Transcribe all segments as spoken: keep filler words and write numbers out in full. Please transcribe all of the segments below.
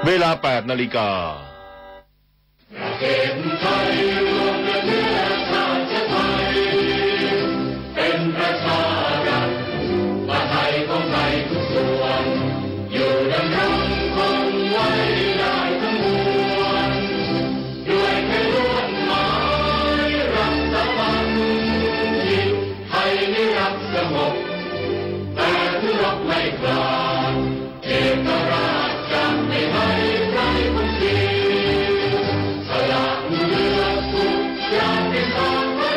เวลา แปดนาฬิกา เป็นประชารัฐ ประไทยของไทยทุกส่วน อยู่ดำรงคงไว้ได้ทั้งมวล ด้วยเพื่อนร่วมหมายรักสามัคคี ไทยนิรักสงบ แต่ถึงรบไม่กล้า เอกราชจะไม่ให้ใครคงเสีย สละเลือดทุกอย่างเป็นทางไว้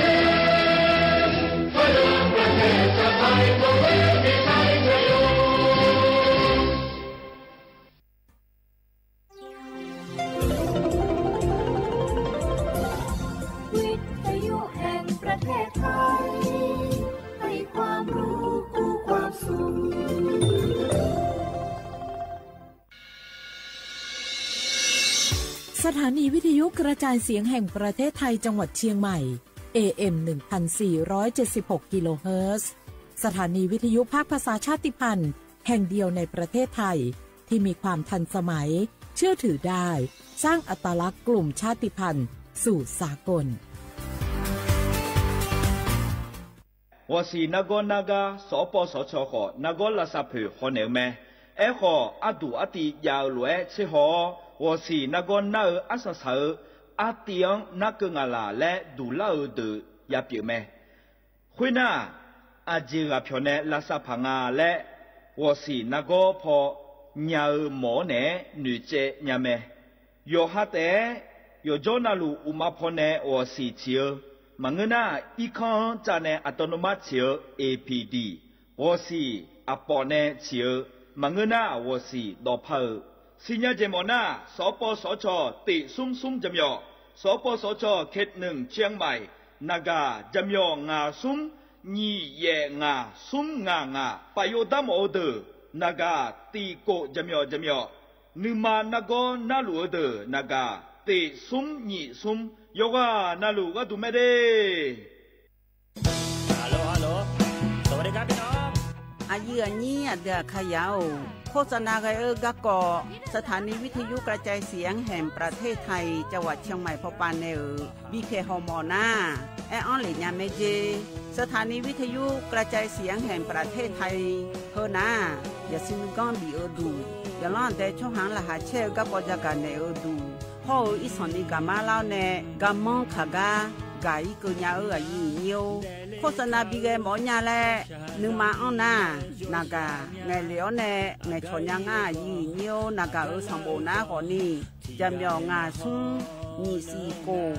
เพื่อประเทศชาติไทยของเรามีชัยชโย วิทยุแห่งประเทศไทย ให้ความรู้คู่ความสุข สถานีวิทยุกระจายเสียงแห่งประเทศไทยจังหวัดเชียงใหม่ เอเอ็ม หนึ่งพันสี่ร้อยเจ็ดสิบหก กิโลเฮิรตซ์ สถานีวิทยุภาคภาษาชาติพันธุ์แห่งเดียวในประเทศไทย ที่มีความทันสมัย เชื่อถือได้ สร้างอัตลักษณ์กลุ่มชาติพันธุ์สู่สากล Ghawqsiq nargawr nargar สปสช khawf nargawr ลาซาเผิก hawnaeq-eu mae. Aerkhawf, arduq artiv jav-eu lof-aer tserhaw-awr, ghawqsiq nargawr nar-eu arsaq saq-eu artiv-anr narkeuv nga laq laer duqlar-eu deuq yapyeuf mae. Khoernar, aqjeq ghaq pyawq nae ลาซาเผิก nga laer ghawqsiq nargawr paw nya-eu mawq-awr naeq-aer noeqtsaev nya mae. Yawqha taef-aer yawqjawr navluf uqma pawnae ghawqsiq ciq-eu, maqngeur nar irkanr-anr cav nae อัตโนมัติ ciq-eu A P D, ghawqsiq aqpawf nae ciq-eu, maqngeur nar ghawqsiq dawqpar-eu. Siqnya jeq mawf nar, สปสช tiq smr smr jaqmyawf, สปสช เขตหนึ่ง เชียงใหม่ naqgaq jaqmyawf ngaq smr nyiq yaef ngaq smr ngaq ngaq, paf yov dar mawf-eu deuq naqgaq tiq kof jaqmyawf jaqmyawf, nuima nargawr narluf-eu deuq naqgaq tiq smr nyiq smr, yawqghaq navluf gharduq mae de. Aqyuif aqnyir aqdui aqkaqyaq-or, โฆษณา ghae-eu garkawv สถานีวิทยุกระจายเสียงแห่งประเทศไทย จังหวัดเชียงใหม่ pawpav nae-euq bipyaeq hawmawf nar, aer-anr lef nya mae jer. สถานีวิทยุกระจายเสียงแห่งประเทศไทย heunar, yaqsiq nuiganr bif-eu duq, yaqlanr aqdae tsawrhaq-anr laqkhaq caer-eu garkawv jagaq naeq-eu duq, hawr-eu irsanq ni gaqmar lar-awr nae garmanr kaq gar gaq-ir keuv nya-eu aqyuif aqnyir-or, โฆษณา bi ghae mawf-awr nya laer nuima anr nar, naqgaq ngaeqlef-awr nae ngaeqcawq nya ngar aqyuif aqnyir-or, naqgaq-euq sanqbof nar khawfni, jaqmyawf ngaq smr nyiq siq kof,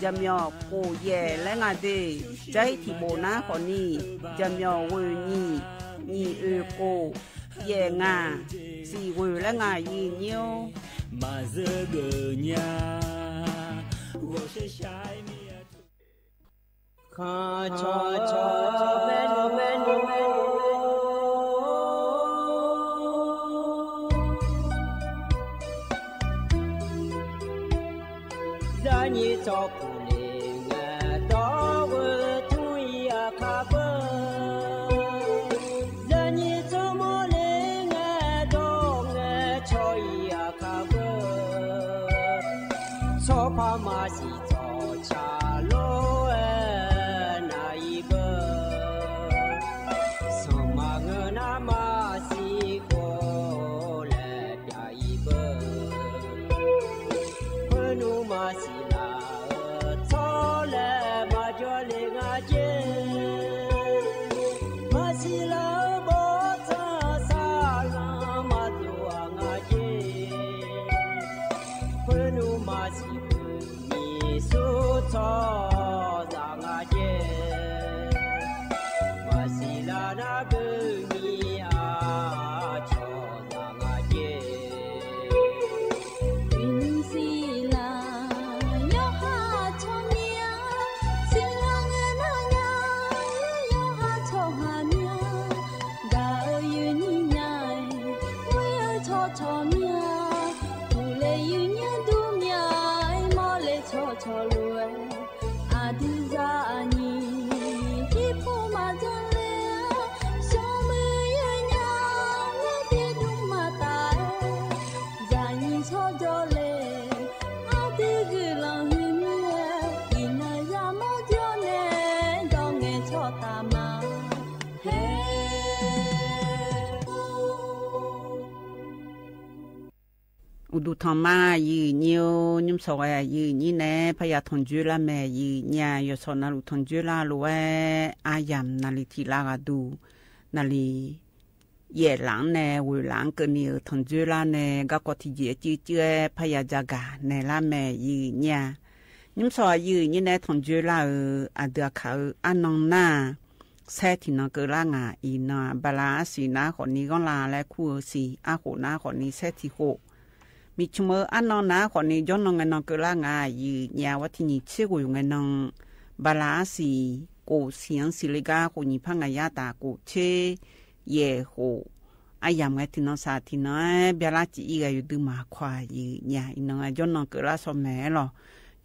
jaqmyawf kof yaef laer nga de. Jar-ir tiq bof nar khawfni, jaqmyawf ghoeq nyiq, nyiq oeq kof, yaef ngaq, siq ghoeq laer nga aqyuif aqnyir-or. Maqzeur geuf nya, ghawqshaq shaq-aer mir-a. Khanq cawq cawq bae nmr bae nmr bae nmr. Zaqnyiq tsawrkuq le ngae dawr ghoe tmr-ir aqkaq beu. Zaqnyiq tsawrmawr le ngae dawr ngae cawq-ir aqkaq beu. Tsawrpaq maqsiq tsawq caq lof-aer nav-ir beu. Sanqma ngeur nar maqsiq khof laer pyav-ir beu. Khoernmr maqsiq laf-eu tsawrlaeq maqjawr le nga jer. Maqsiq laf-eu bawrtsanq saqlanq maqdov-aq nga jer. Khoernmr maqsiq khoeq nyiq sur tsawrhaqzaq nga jer. Maqsiq laf nar beu nyiq-a cawqzaq nga jer. Uiqnymr siqlaq yawqha tsawrmyanr, siqlaq ngae nar nya yawqha tsawrhaq myanr. Gaq-eu yuifnyir nya-aer, ghoer-eu tsawrcawq myanr, uqle yuifnyir dur myanr-aer, mawrle tsawrcawq lof-aer, aqdui zaqnyiq irpov maqdzanr ler-a, smrmuiq yawnyaf-aer, tiqdmr maqtaf-aer, zaqnyiq Uqduq tanq ma, aqyuif nyir-or. Nymr sawq ghae aqyuif nyir nae parya tanqjoer lar mae, aqyuif nyir-a. Yawqsawq navluf tanqjoer lar lof-aer aryamq naqli tiq lav ghaq duq naqli yaef laf-anr nae ghoeq laf-anr keuvni-euq tanqjoer lar nae garkawv tiqjeq arcuiv cuiv-aer parya jagaq naeq lar mae, aqyuif nyir-a. Nymr sawq aqyuif nyir nae tanqjoer lar-euq aqdui aqkaq-eu arnan nar-aq, saer tiqnan keuvlar ngaq. Iqnan-aq, bala arsiq nar khawfni ghanrla laer kur-eu siq, arkhof nar khawfni saer tiq khof. Miqcmq-eu arnan nar khawfni jawrnan ngae nan keuvlar ngaq, aqyuif nyir-a. War tiq nyiq tser ghoeq ngae nan, bala arsiq khof siq-anr siqle gar khof nyiq par ngaq yar taf khof tser yaef khof aryamq ngae tiqnan saq tiqnan-aer byalar cif-ir ghae yawdui maqkawq, aqyuif nyir-a. Iqnan-aer jawrnan keuvlar shawr maeq-aer lawq.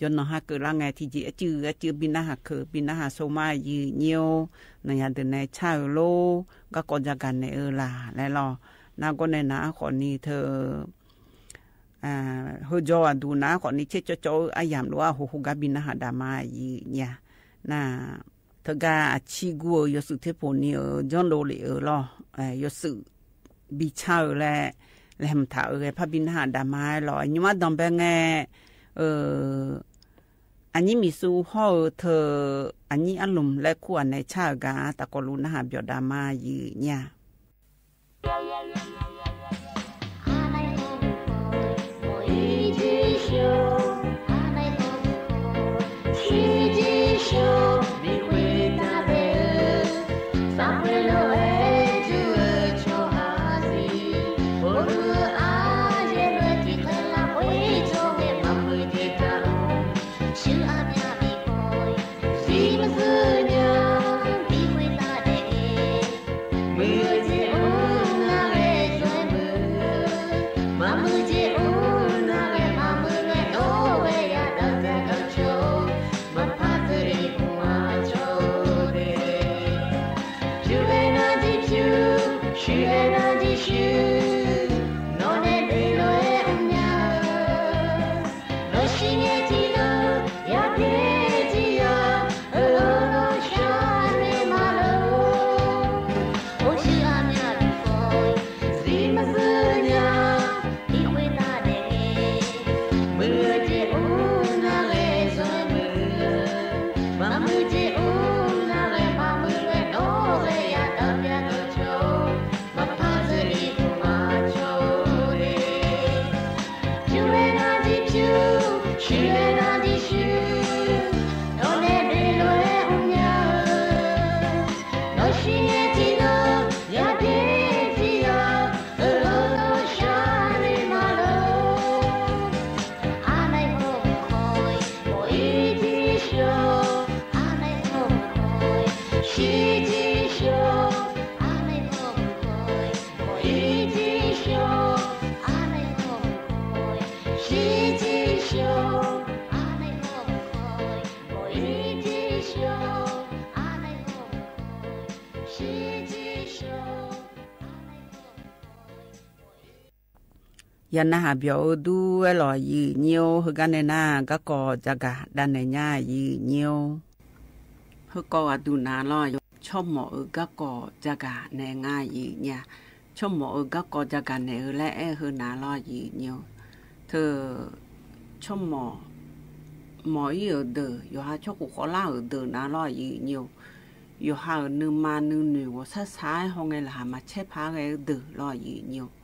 Jawrnan har keuvlar ngae tiqjeq arcuiv arcuiv bi narhaq keuq bi narhaq shawr ma, aqyuif nyir-or. Naqya deuq nae car-eu lor, garkawv jagaq naeq-eu laq laer lawq. Nargawr nae nar khawfni teu heujawr ghaq duq nar khawfni tser cawv cawv-eu aryamq lof-aer hoqho gar bi narhaq daq ma, aqyuif nyir-a. Nar teugar aqcir gur-eu yawshuif terpoq ni-euq janrdov lef-eu lawq, yawshuif bi car-eu laer laeqhmq taq-eu ghae par bi narhaq daq ma-aer lawq. Nymr ardanqbae ngae, aqnyir miqsur hawr-eu teu aqnyir arlmq laer kur-aq nae car-euq gar taqkawv luf narhaq byawq daq ma, aqyuif nyir-a. Yanarhaq byawq-eu dur-aer lawq, aqyuif nyir-or. Heugar nae nar garkawv jagaq davnaeq nya, aqyuif nyir-or. Heukawv ghaq duq nar lawr, tsawrmawf-euq garkawv jagaq naeq nga, aqyuif nyir-a. Tsawrmawf-euq garkawv jagaq naeq-eu laer aer-eu heu nar lawr, aqyuif nyir-or. Teu tsawrmawf mawf-ir-euq deuq, yawqha tsawrkhof khawvlar-euq deuq nar lawr, aqyuif nyir-or. Yawqha-euq nuima nuinoeq ghawqshar shar-aer hawngae laqkhaq maqcaer paq-aer ghae-eu deuq lawr, aqyuif nyir-or.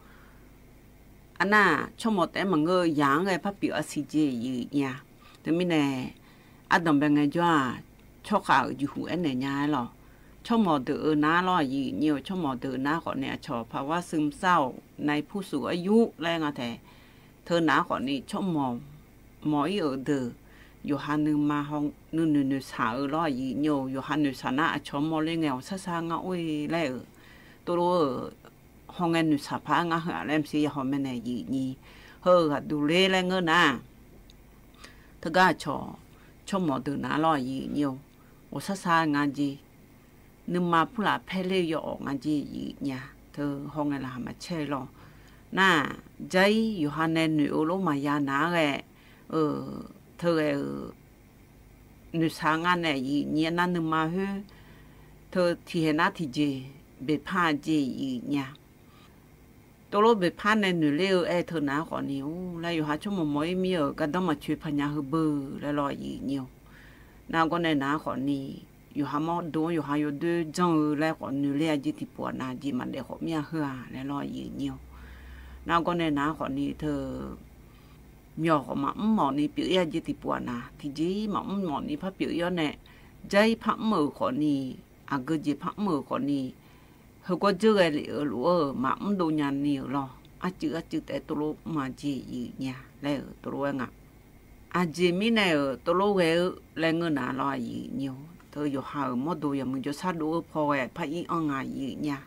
Arnar-aq, tsawrmawf taef-aer maqngeur-eu yaq-anr ghae par pyeuf-a siq jeq, aqyuif nyir-a. Teumirnae ardanqbae ngaejawr-aq, tsawrkhav-euq jeqhuq aernaeq nya-aer lawq. Tsawrmawf deuq-eu nar lawr, aqyuif nyir-or. Tsawrmawf deuq nar khawfni aqcawq ภาวะซึมเศร้า ในผู้สูงอายุ laer nga taef. Teu nar khawfni tsawrmawf mawf-ir-euq deuq, yawqha nuima haw nuinoeq noeqshaq-eu lawr, aqyuif nyir-or. Yawqha noeqshaq nar aqcawq mawrler ngae ghawqshar shar ngar or-e laer-euq, tov lof-euq hawngae noeqshaq paq-aer ngar heu-aq laer maqsiq yahaw mae nae, aqyuif nyir. Heu-eu ghaq duq ler laer ngeur nar, teugar aqcawq tsawrmawf deuq nar lawr, aqyuif nyir-or. Ghawqshar shar nga jeq, nuima purlaf paerler-eu yawawq nga jeq, aqyuif nyir-a. Teu hawngae laqkhaq maqcaer-eu lawr. Nar-aq, jar-ir yawqha nae noeq-eu lof maqya nar ghae, teu ghae-euq noeqshaq nga nae, aqyuif nyir-a. Nar nuima khoer teu tiqhaeq nar tiqjeq beqpar-a jeq, aqyuif nyir-a. Tovlof boeqpar nae noeqler-eu aer-eu teu nar khawfni-or laer, yawqha tsawrmawq mawq-ir mir-euq gardanr maqcoeq paqnya heubeu laer lawr aqyuif nyir-or. Nargawr nae nar khawfni, yawqha mawrdo-anr yawqha yawdoer janr-eu laer khawf noeqler-a jeq tiqpov-aq nav jeq maqdaef khawf mir-a heu-aq laer lawr aqyuif nyir-or. Nargawr nae nar khawfni teu, myawq khawf maqmr mawfni pyeuf-ir-a jeq tiqpov-aq nav tiqjeq-ir maqmr mawfni par pyeuf-ir-awr nae, jar-ir par mr-euq khawfni, aqgeu jeq par mr-euq khawfni, heugawr dzeur ghae lef-eu lof-aer-euq maqmr dov nyani-euq lawr, arcuiv arcuiv taef-aer tovlof mr-a jeq aqyuif nyir-a laer-euq tovlof-aer nga. Aqjeq mirnae-euq tovlof ghae-eu laer ngeur nar lawr aqyuif nyir-or. Teu yawqha-euq mawrdo yawmuiq jawrshar dov-eu paw ghae par ir anr nga aqyuif nyir-a.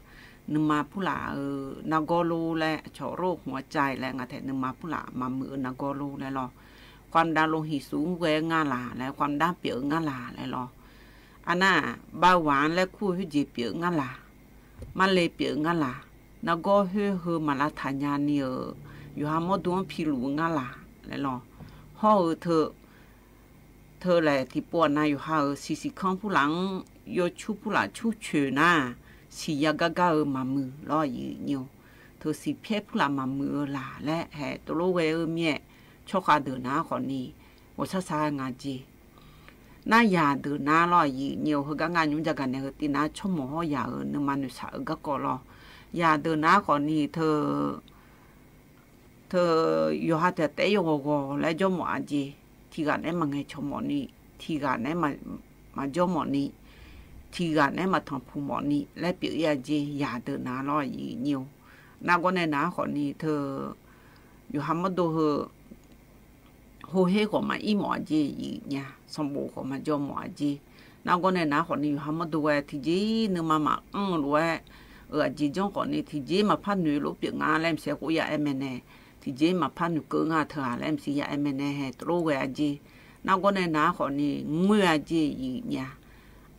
Nuima purlaf-euq nargawr lor laer aqcawq lor hmq-a cav-ir laer nga tae nuima purlaf maqmuiq-eu nargawr lor laer lawr. ความดันโลหิตสูง ghae-eu ngar laq laer, ความดัน pyeuf-eu ngar laq laer lawr. Arnar-aq, เบาหวาน laer kur-eu khoerjeq pyeuf-eu ngar laq, marle pyeuf-eu ngar laq, nargawr khoer heu maq lavtaq nyani-euq yawqha mawrdo-anr piluf-eu ngar laq laer lawr. Hawr-eu teu, teu laeq tiqpov-aq nav yawqha-euq siqsiq kanr purlaf-anr, yawcur purlaf cur coeq nar, siqya gar gar-eu maqmuiq lawr aqyuif nyir-or. Teu siqpyaer purlaf maqmuiq-eu laq laer haeq tovlof ghae-eu mir-aer, tsawrkhav deuq nar khawfni ghawqshar shar-aer nga jeq. Nar yaq deuq nar lawr aqyuif nyir-or, heugar ngar nymr jagaq naeq-eu tiv nar tsawrmawq hawr yaq-euq nuima noeqshaq-eu garkawv lawr. Yaq deuq nar khawfni teu, teu yawqha taef taef-aer yawghawq ghawq laer jawr mawf-a jeq, tiqghaq naeq-aer maqngaeq cawq mawfni, tiqghaq naeq-aer maqjawr mawfni, tiqghaq naeq-aer maqtanqpuq mawfni laer pyeuf-ir-a jeq yaq deuq nar lawr aqyuif nyir-or. Nargawr nae nar khawfni teu, yawqha mawrdo heu hawher khawf maqir mawf-a jeq aqyuif nyir-a, sanqbof khawf maqjawr mawf-a jeq. Nargawr nae nar khawfni yawqha mawrdo ghae tiqjeq-ir nuima maqanr-eu lof-aer, euq aqjeq janr khawfni tiqjeq-ir maqpar noeq lof pyeuf nga laer maqsiq khof ya-aer mae nae, tiqjeq-ir maqpar noeqkeuv nga teu-aq laer maqsiq ya-aer mae nae haeq tovlof ghae-a jeq. Nargawr nae nar khawfni ngoer-a jeq aqyuif nyir-a.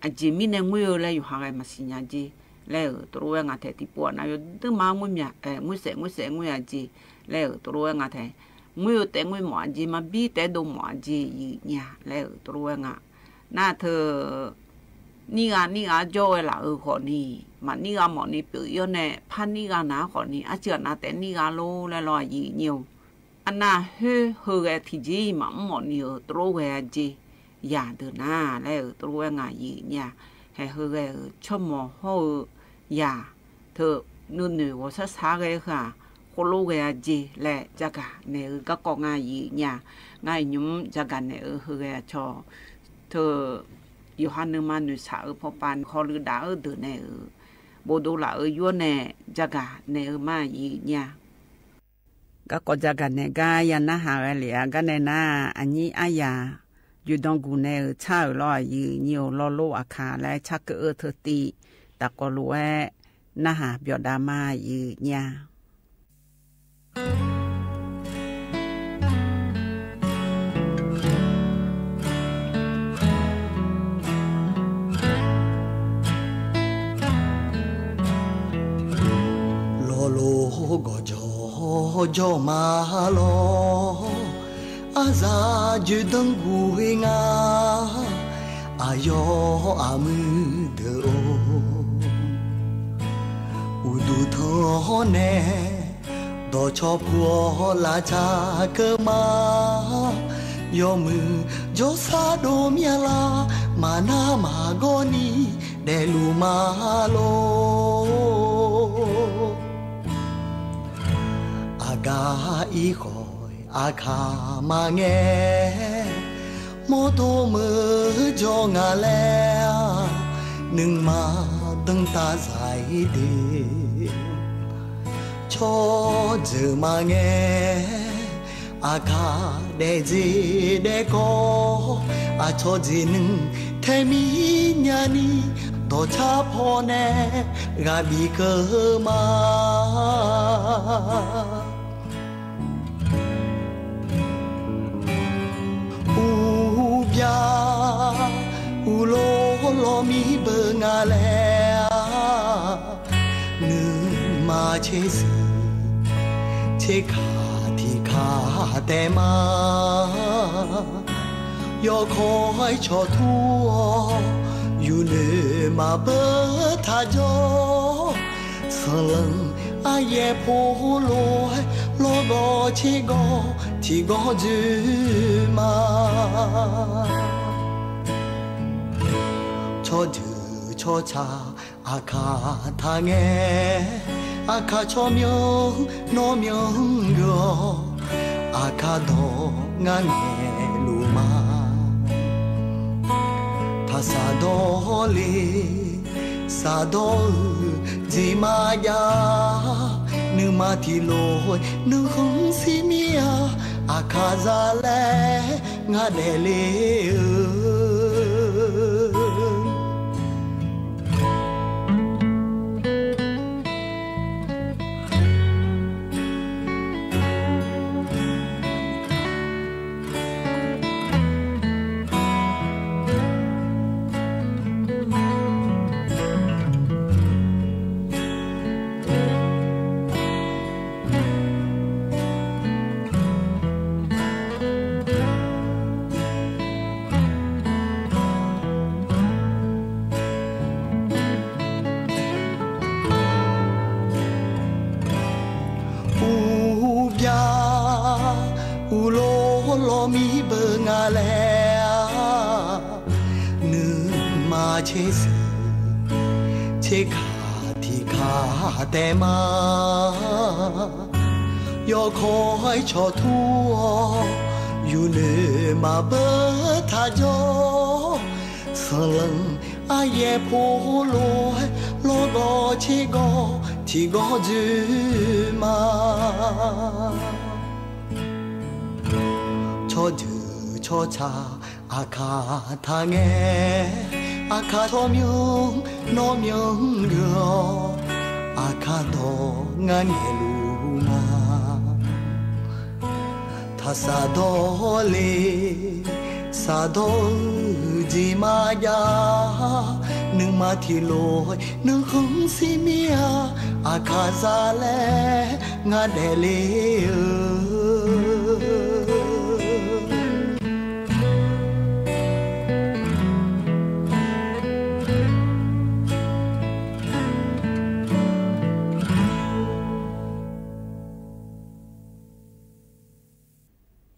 Aqjeq mirnae ngoer-eu laer yawqha ghae maqsiq nya jeq laer-euq tovlof-aer nga tae tiqpov-aq nav yawduirma ngoer mya, ngoer saef ngoer saef ngoer-a jeq laer-euq tovlof-aer nga tae, ngoer-eu taef ngoer mawf-a jeq, maqbir taef-aer dov mawf-a jeq aqyuif nyir-a laer-euq tovlof-aer nga. Nar teu, nir gha nir gha jawr ghae laf-eu khawfni, maqnir gha mawfni pyeuf-ir-awr nae par nir gha nar khawfni arcuiv ghaq nav taef nir gha lor laer lawr aqyuif nyir-or. Arnav khoer heughae tiqjeq-ir maqmr mawfni-euq tovlof ghae-a jeq yaq deuq nar laer-euq tovlof-aer nga aqyuif nyir-a. Haeq heughae-euq tsawrmawq hawr-eu yaq teu, nuinoeq ghawqshar shar ghae-eu heu-aq, khoerlof ghae-a jeq laer jagaq naeq-eu garkawv nga aqyuif nyir-a. Ngar iqnymr jagaq naeq-eu heughae-aq cawq teu, yawqha nuima noeqshaq-eu pawpav hawluiv daf-eu deuq nae-euq bofdov laf-eu yur-awr nae jagaq naeq-eu ma aqyuif nyir-a. Garkawv jagaq naeq gar ya narhaq ghae lef-a gar nae nar, aqnyir aryaq joeqdan guq nae-euq tsar-euq lawr aqyuif nyir-or, lawrlov aqkaq laer tsarkeuv-eu teu tiv tafkawv lof-aer narhaq byawqdav ma aqyuif nyir-a. Lawrlov gawqjawq jawr ma lawr, aryaq joeqdan guq ghae nga, aqyawf aqmuiq deuq-or, uqduq tanq hawr nae dawqcawq puq-awr lavtsaq keuv ma. Yawmuiq jawrshar dov myav lar, maqnar maqgawr ni daefluf ma lor. Aqgaf irkhawf aqkaq maqngae, mawrdo meuq jawr nga laer-a, nuima danrtav zaq-ir de. Tsawrjeuq maqngae, aqkaq daefjeq daefkawv, aqcawq jeq nuiq tae mir nyani, dawqtsar paw nae ghaq bif keuv ma. Uqbya uqlor lawr mir beu nga laer-a, nuima tser siq tser kaq tiq kaq taef ma. Yawkawr-aer cawq tur-awr, yufnoeq maqbeur taq jawr. Sanqlanq Aryaer pov lof-aer lawrgawv tsergawv tiqgawv dzoer ma. Tsawrjeuq tsawrca aqkaq taqngae, aqkaq tsawrmyanr nawr myanr geuf-awq, aqkaq dawq ngar ngaeqluf ma. Taqsaq dawr le, saqdawr-euq jeq maqjav, nuima tiqlof nuikhanr shir mir-a, aqkaq za laer ngar daefle-eu. Uqbya uqlof lawr mir beu nga laer-a, nuima tser shuif tser kaq tiq kaq taef ma. Yawkawr-aer cawq tur-awr, yufnoeq maqbeur taq jawr. Sanqlanq aryaer pov lof-aer lawrgawv tsergawv tiqgawv dzoer ma. Tsawrjeuq tsawrca aqkaq taqngae, aqkaq tsawrmyanr nawr myanr geuf-awq, aqkaq dawq ngar ngaeqluf ma. Taqsaq dawr le, saqdawr-euq jeq maqjav, nuima tiqlof nuikhanr shir mir-a, aqkaq za laer ngar daefle-eu.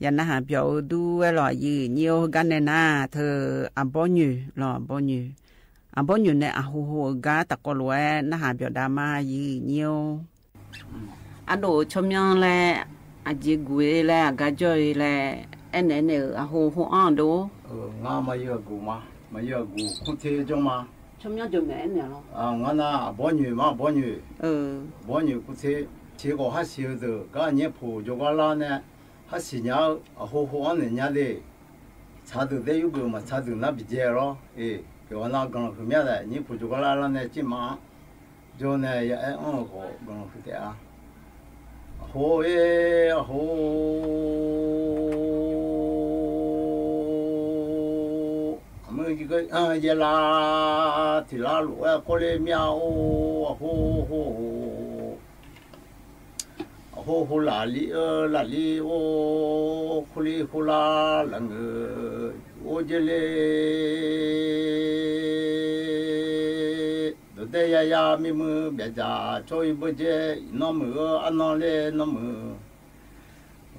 Yaq narhaq byawq-eu dur-aer lawq, aqyuif nyir-or, heugar nae nar teu aqbawr nyoeq lawq, aqbawr nyoeq. Aqbawr nyoeq nae aqho ho-euq gar taqkawv lof-aer narhaq byawq dav ma, aqyuif nyir-or. Ardov-eu tsawrmyanr laer, aqjeq guq-ir laer, aqgar jawr-ir laer aernaeq naeq-euq aqho ho-anr dov. Ngar maqyuif aqguq ma, maqyuif aqguq kmr ter janr ma. Tsawrmyanr jawqmaeq aernaeq lawr. Ngar nar aqbawr nyoeq ma, aqbawr nyoeq. Aqbawr nyoeq kmr ter, tiq ghawq harsiq-eu deuq gar nyaer poq jawrgar lar nae, harsiq nya-eu aqho ho-anr naeq nya de. Tsaq deuq daer yurgeuf maqtsaq deuq nar biqdzae lawr. Eq, yawqha nar guiqlanq huiq mya laer, nyaer poq jawrgar lar lar nae tirma-anr jawr nae ya aer-anr-euq khawf guiqlanq huiq taef-a. Aqho-ir, aqho. Aqmuiq yaerlar tiq lar lof-aer kawrler mya-or, aqho ho. Aqho ho lafli-eu lafli-or, khoerli khoerlar lafngeur or jer le. Dawqdae yaya mirmuiq byaqdzaq tsawr-ir beujer, iqnan muiq-eu arnan ler nan muiq.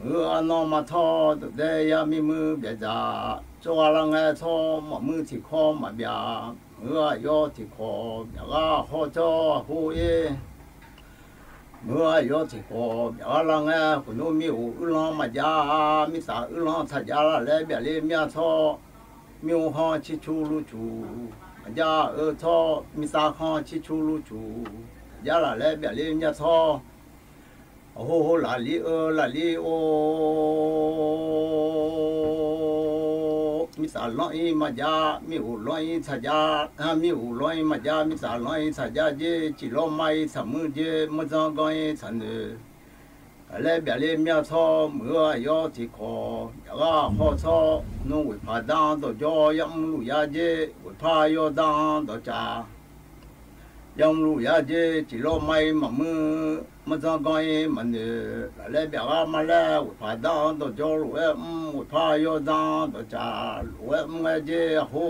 Muiq-eu arnan maqtawr, dawqdae ya mirmuiq byaqdzaq tsawrghaq lar ngae tsawr, maqmuiq tiqkawv maqbyaq. Muiq-eu aqyawf tiqkawv byaqghaq hawr tsawr aqho-ir. Muiq-eu aqyawf tiqkawv byaqghaq lar ngae, khofnor mir-or uirlanr maqjav, mirtsaq uirlanr tsaqjav laf laer byaqler mya tsawr, mir-or hanr circur lurcuq maqjav-eu tsawr, mirtsav hanr circur lurcuq maqjav laf laer byaqler mya tsawr, aqho ho lafli-eu lafli-or. Mirtsaq lanr-ir maqjav, mir-or lanr-ir tsaqjav, mir-or lanr-ir maqjav, mirtsaq lanr-ir tsaqjav jer, ciqlawr ma-ir tsaqmuir jer, mawrdzanr ganr-ir tsaqnoeq laf laer byaqler mya tsawr, muiq-eu aqyawf tiqkawv byaqghaq hawr tsawr, nmr ghoeqpaq dar-anr dawqjawr yamr luf yar jer, ghoeqpaq yawdar-anr dawqcaf yamr luf yar jer, ciqlawr ma-ir maqmuir, mawrdzanr ganr-ir maqnoeq laf laer byaqghaq ma laer, ghoeqpaq dar-anr dawqjawr lof-aer mr, ghoeqpaq yawdar-anr dawqcaf lof-aer mr ngae jer aqho.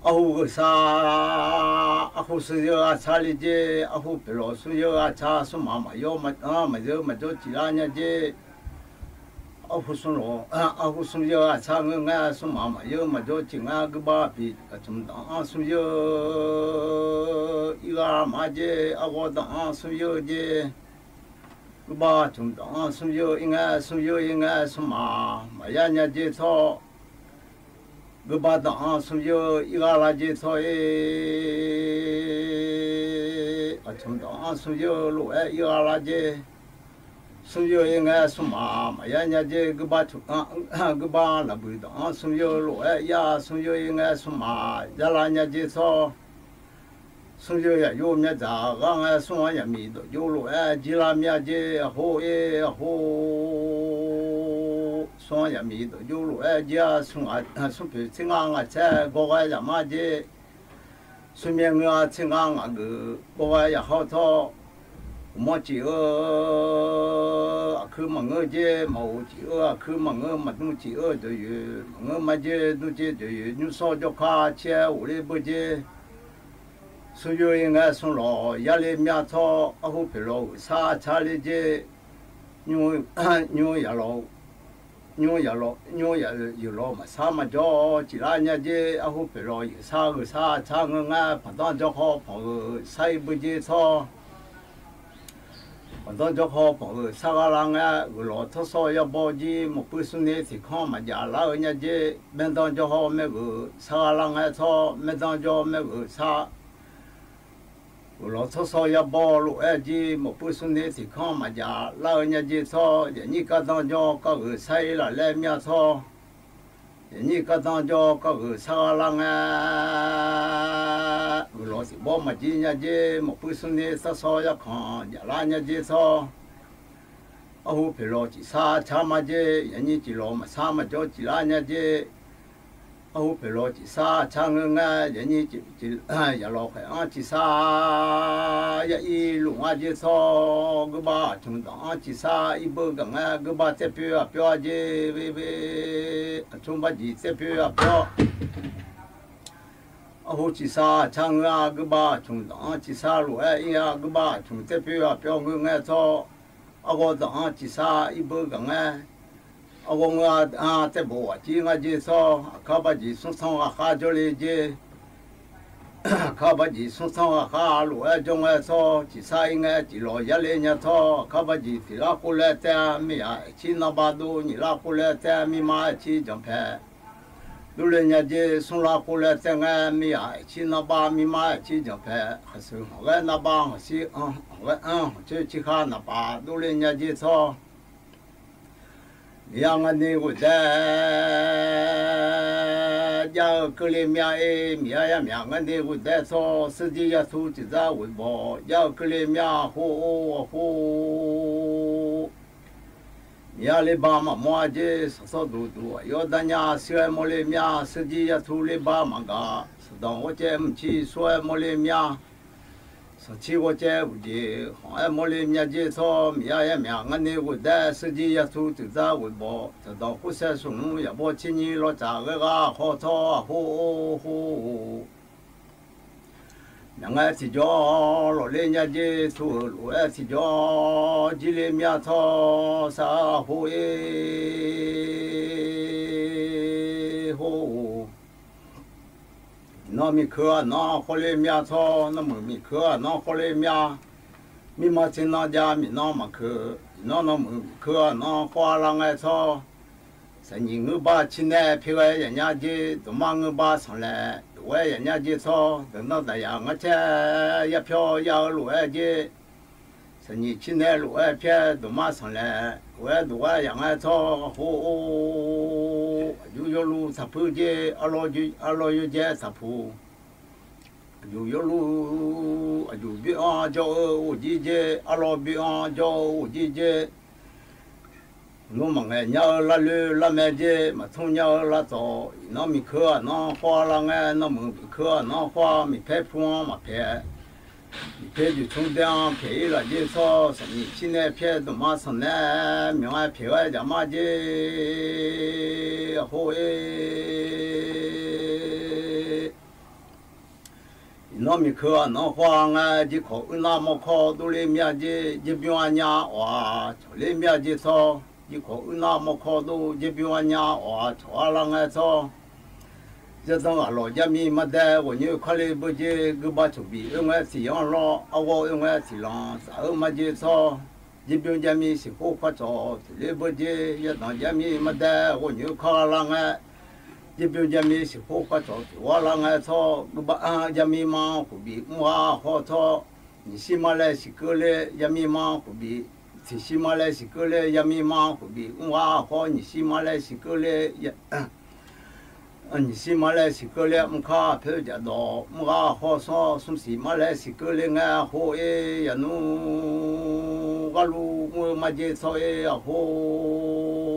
Arhu gheusar, arhu smr yeur arcar le jer, arhu poeqlawq smr yeur arcar smr maq maqyawr maqzeur maqjawr ciflar nya jer. Arhu smr lawq, arhu smr yeur arcar ngeur ngae, smr maq maqyeur maqjawr cif ngar, guirbar bi aqcmq danq-anr smr yeur irghar maqar jer, arghawr danq-anr smr yeur jer. Guirbar aqcmq danq-anr smr yeur ir ngae, smr yeur ir ngae, smr maq maqyar nya jer tsawr. Guirbar danq-anr smr yeur irghar lar jer tsawr-ir. Aqcmq danq-anr smr yeur lof-aer irghar lar jer. Smr yeur ir ngae, smr maq maqyar nya jer. Guirbar, guirbar laqbuiq danq-anr smr yeur lof-aer yar, smr yeur ir ngae, smr maq yar lar nya jer tsawr. Smr yeur yaqyur myavdzaq ghar ngae, smr-anr yaqmiq dawqjov lof-aer jir lar mya jer. Aqhor-ir, aqhor. Smr-anr yaqmiq dawqjov lof-aer jir-a, smr poeq tser ngar ngaq caer gawr ghae yamar jer. Smr myaer ngeur-a tser ngar ngaq geuf gawr ghae yaqhawr tawr. Uqmawr cif-eu aqkuir maqngeur jer, maq-euq cif-eu aqkuir maqngeur, maqdmr cif-eu dawqyoeq maqngeur ma jer, dmr jer dawqyoeq nymrsawr jawrkar caer ghofler beur jer. Smr yeur ir ngae, smr lawq yar le mya tsawr, arhu poeqlawq gheusar car le jer. Nymr yaqlawq, nymr yaqlawq, nymr yaqlawq maqsar maqjawr ciflar nya jer. Arhu poeqlawq yeuqsar gheusar car ngeur ngae, panqdanr jawrhaw panq-euq sar ir beur jer tsawr. Panqdanr jawrhaw panq-euq sar ghar lar ngae, gheuflawq tawrsawr yar bawr jir, mawqpuir smrni tiq kanr maqjaf lar-eu nya jer. Maerdanr jawrhaw maergheuf sar ghar lar ngae tsawr, maerdanr jawr maergheuf sar. Gheuflawq tawrsawr yar bawr lof-aer jir, mawqpuir smrni tiq kanr maqjaf lar-eu nya jer tsawr. Yaqnyir gardanr jawr gargheuf sar ir laf laer mya tsawr. Yaqnyir gardanr jawr gargheuf sar ghar lar ngae, gheuflawq tiq bawr maqjir nya jer. Mawqpuir smrni tawrsawr yarkanq jaf lar nya jer tsawr. Arhu poeqlawq cifsar car ma jer. Yaqnyir ciflawq maqsar maqjawr ciflar nya jer. Arhu poeqlawq cifsar car ngeur ngae, yaqnyir yaqlawq khaeq-anr cifsar yar ir luf ngar jer tsawr. Guirbar aqcmq danq-anr cifsar ir beur gaq ngae, guirbar taerpoer aqpyawr-a jer. Aqcmq barjeq taerpoer aqpyawr. Arhu cifsar car ngeur-a, guirbar aqcmq danq-anr cifsar lof-aer ir-a, guirbar aqcmq taerpoer aqpyawr ngeur ngae tsawr. Arghawr danq-anr cifsar ir beur gaq ngae, arghawr ngeur-a, taerbof aqjir ngar jer tsawr. Aqkar barjeq smrsanr ghaqkhar jawrle jer. Aqkar barjeq smrsanr ghaqkhar lof-aer jawr ngae tsawr, cifsar ir ngae ciflawq yar le nya tsawr. Aqkar barjeq tiq lar khov laer tae-a, mir-aq aercir narbav dov, nyiq lar khov laer tae-a, mirma aercir janqpaeq dovle nya jer. Smr lar khov laer tae ngae, mir-aq aercir narbav, mirma aercir janqpaeq, khaqseuq hanqghaer narbav hanqshir, hanqghaer anr hanqcoer cirkhar naqpaf dovle nya jer tsawr. Miqyaer ngar ni ghofdaef jar-eu keuvle mya-ir. Miqyaer yar myaq ngar ni ghofdaef tsawr, seurjir yartur tiqdzar ghoeq bawq jar-eu keuvle mya. Hor-or, hor-or. Miqyaer lerbar maqmawr-a jer. Sanqsawr duqduq aqyawf darnya shir-aer mawrle mya. Seurjir yartur lerbar maqgaq, sanqdanq ghawrcaev mqcir sur-aer mawrle mya. Sanqcir ghawrcaev uqjeq khanq-aer mawrle mya jer tsawr. Miqyaer yar myaq ngar ni ghofdaef, seurjir yartur tiqdzar ghoeq bawq, sanqdanq kursaer smq nmr yaqbawr tsernyir lawrtsaf ghaer ghar khawr tsawr. Aqhor-or, hor-or. Myaq ngae tiqjawr lawqler nya jer. Tur-euq lof-aer tiqjawr jirle mya tsawr. Sar hor-ir, hor-or. Iqnan miqkeuq aqnan khawf le mya tsawr, nanmuiq miqkeuq aqnan khawf le mya. Mirma tser nan jav miqnan maqkeuq, iqnan nanmuiq miqkeuq aqnan khawf-a lar ngae tsawr. Saqnyiq ngeur bar cirnae pyaeq ghae yaf nya jer, dawqma ngeur bar sanqlaeq dof-aer yaf nya jer tsawr. Dawqnan daqyaq ngar caer yar pyawr yar-eu lof-aer jer. Saqnyiq cirnae lof-aer pyaeq, dawqma sanqlaeq lof-aer dof-aer yaf ngae tsawr. Hor-or, aqjox yawluv taqpuir jer, arlawr yawjaev taqpuq. Aqjox yawluv, aqjox byoe-anr jawr-eu ghofjir jer, arlawr byoe-anr jawr-eu ghofjir jer. Nmr maqngaeq nya-eu lavloer lavmae jer, maqtmr nya-eu lavtawq. Iqnan miqkeuq aqnan khawf-a lar ngae, nanmuiq miqkeuq aqnan khawf-a. Miqpaer pu-anr maqpaeq, miqpaer joeqtmr dae-anr pyaeq-ir laf jer tsawr. Saqnyiq cirnae pyaeq, dawqma sanqnaeq myaq-aer pyaeq-aer jaqmar jer. Aqhor-e. Nawr miqkeuq-aq nanr khawr-a ngae, jirkawq uirnar mawrkawr dovler mir-a jer, jerbymr-a nya awq-aq cawqler mir-a jer tsawr. Jirkawq uirnar mawrkawr dov, jerbymr-a nya awq-aq cawq-ar lar ngae tsawr. Yardanr ghaq lawq jarmir mardae, ghawqnyoer karle beujer, guibav cawqbif oer ngae tiq yanr lawr, arghawr oer ngae tiq lanq saf-eu mar jer tsawr. Jerbymr jarmir siqkhof kar cawq toeqler beujer, yardanq jarmir mardae, ghawqnyoer kar lar ngae. Jerbymr jarmir siqkhof kar cawq toeqghar lar ngae tsawr, guibav jarmir ma khof bif mr ghar hawr tsawr. Nyiq shir ma laer siqkeuv ler, yarmir ma khof bif, tiq shir ma laer siqkeuv ler, yarmir ma khof bif mr ghar hawr, nyiq shir ma laer siqkeuv ler, nyiq shir ma laer siqkeuv ler mr kar poer jaqdawq mr ghar hawr tsawr, smr siq ma laer siqkeuv ler ngae hawr-ir, yaqnmr gharlu mr-eu mar jer tsawr-ir, aqhor.